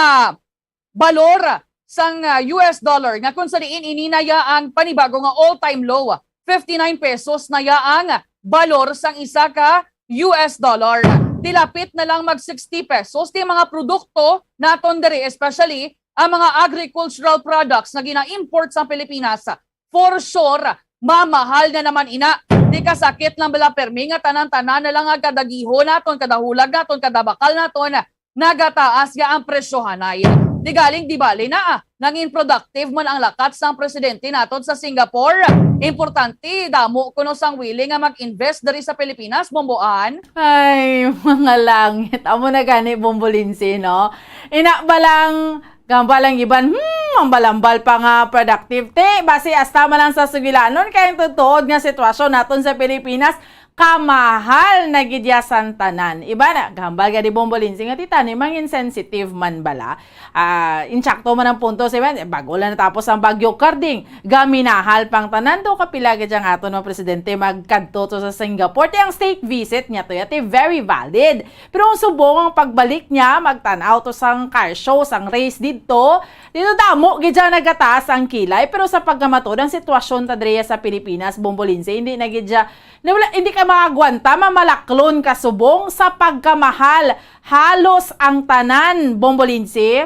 balor sang, ah, U S dollar, nga kung sa diin ini na ya ang panibago nga all-time low, fifty-nine pesos na ya ang balor sang isa ka U S dollar. Tilapit na lang mag sixty pesos ti mga produkto naton diri, especially ang mga agricultural products nga gina-import sa Pilipinas. For sure, mamahal na naman ina. Ti kasakit lang bala permi nga tanan-tanan na lang nga kada gihon naton, kada hulag naton, kada bakal naton, nagataas ya ang presyohanay. Ti galing di bali na, ah, nangin productive man ang lakat sang presidente naton sa Singapore. Importante, damo kuno sang willing nga mag-invest diri sa Pilipinas, Bomboan. Ay, mga langit. Amo na gani, Bombo Lindsay, no? Ina ba lang, gamba lang iban, hmm, ambal-ambal pa nga productive. Ti, basi hasta man lang sa sugilanon, kay ang tuod nga sitwasyon naton sa Pilipinas, kamahal na gid ya sang tanan. Iba na, gambal gani, Bombo Lindsay, nga ti tani mangin sensitive man bala. Ah, insakto man ang punto, si man, bag-o lang natapos ang Bagyo Karding. Gaminahal pang tanan, do kapila gid ang aton mga presidente magkadto to sa Singapore. Ti ang state visit niya to, ya, ti very valid. Pero ang subong ang pagbalik niya, magtan-aw to sang car show, sang race didto. Dito damo gid siya nagataas ang kilay, pero sa pagkamatud ang sitwasyon ta diri sa Pilipinas, Bombo Lindsay, hindi na gid siya, na wala, hindi ka maagwanta, mamalaklon ka subong sa pagkamahal. Halos ang tanan, Bombo Lindsay.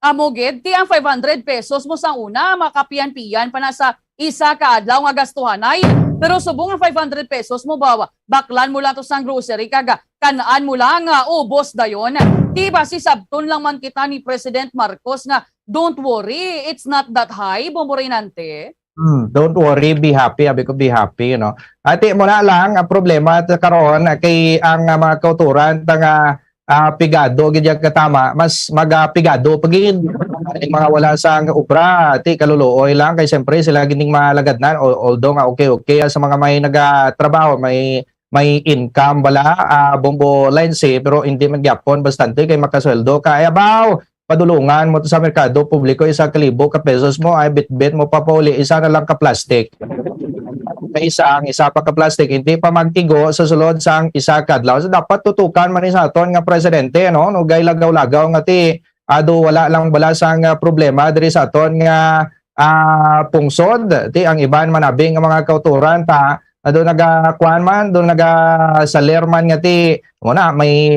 Amo gid, ti ang five hundred pesos mo sang una, makapian-pian pa na sa isa ka adlaw nga gastuhanay. Pero subong ang five hundred pesos mo ba, baklan mo lang to sang grocery kag kan-an mo lang nga ubos dayon. Ti basi sabton lang man kita ni President Marcos nga, "Don't worry, it's not that high, Bombo Reynante." Hmm, don't worry, be happy. Abi ko, be happy, no? Ati mo na lang, ang problema ta karon, ah, kay ang, ah, mga kauturan ta nga, ah, pigado gid ya katama, mas magapigado pa gid. Ang mga wala sang obra, ti kaluluoy lang, kay siyempre sila gid ning malagadnan, al-, although nga okay, okay, ah, sa mga may nagatrabaho, may, may income bala, ah, Bombo Lindsay, pero hindi man gyapon bastante kay makasweldo ka. Ay, abaw, padulungan mo to sa merkado publiko, isa ka libo ka pesos mo, ay bitbit mo pa pauli, isa na lang ka plastic. Kay isa ang isa pa ka plastic, hindi pa mag-igo sa sulod sang isa ka adlaw. So, dapat tutukan man ni sa aton nga presidente, no? Nugay lagaw-lagaw nga ti, ado wala lang bala sang, ah, problema diri sa aton nga, ah, pungsod. Ti ang iban man abi nga mga kauturan ta, Ah, doon naga-, kuwan man, doon naga-saler man nga ti, mo na, may,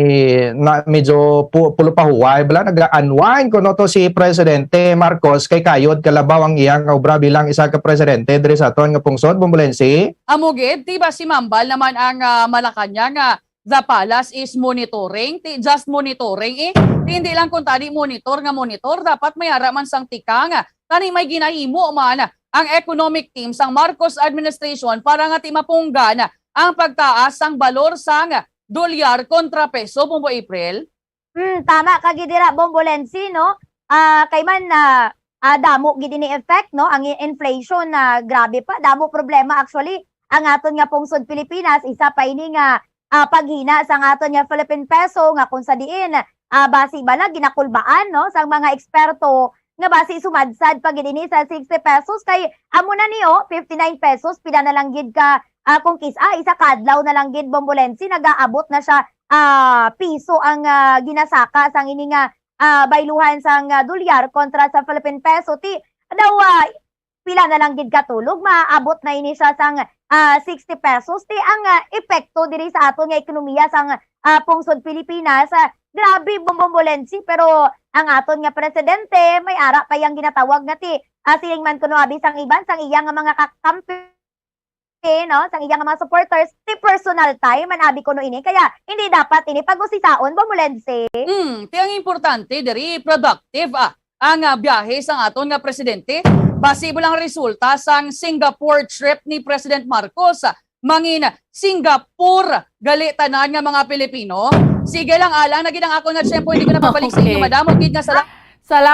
na, medyo pu-, pulo pa huway, bala, naga-unwind kuno to si Presidente Marcos kay kayod kalabaw ang iyang obra bilang isa ka presidente diri sa aton nga pungsod, Bombolensi. Amo gid, ti basi mambal naman ang, ah, Malacañang nga the palace is monitoring, ti just monitoring, eh. Ti hindi lang kung tani monitor nga monitor, dapat may ara man sang tikang, tani may ginahimo man ang economic team sang Marcos administration para nga ti mapunggan ang pagtaas sang balor sang dolyar kontra peso, Bombo April. Hmm, tama ka gid dira, Bombolensi, no? Ah, kay man, ah, ah, damo gid ini effect, no? Ang i-, inflation na grabe pa, damo problema actually. Ang aton nga pungsod Pilipinas, isa pa ini nga, ah, paghina sang aton nga Philippine peso nga kung sa diin, ah, basi bala ginakulbaan, no, sang mga eksperto nga basi sumadsad pa gid ini sa sixty pesos kay amo na ni, oh, fifty-nine pesos, pila na lang gid ka, ah, kung kis-, ah, isa ka adlaw na lang gid, Bombolensi, nagaabot na siya, ah, piso ang, ah, ginasaka sang ini nga, ah, bayluhan sang, ah, dolyar kontra sa Philippine peso. Ti, daw, ah, pila na lang gid ka tulog, maabot na ini siya sang, ah, sixty pesos. Ti ang, ah, epekto diri sa aton nga ekonomiya sang, ah, pungsod Pilipinas, ah, grabe, Bombolensi, pero ang aton nga presidente may ara pa yang ginatawag nga ti, ah, siling man kuno abi sang iban sang iya nga mga kakampi, no, sang iya nga mga supporters, ti personal time man abi kuno ini, kaya hindi dapat ini pag-usisaon, Bombolensi. Hmm, ti ang importante diri, productive, ah, ang, ah, biyahe sang aton nga presidente. Basi mo lang resulta sang Singapore trip ni President Marcos, ah, mangin Singapore gali tanan nga mga Pilipino. Sige lang, alang na gid ang akon nga tiyempo, hindi ko na pabalik sa inyo, Okay. madam. Ug gid nga sala- Salamat.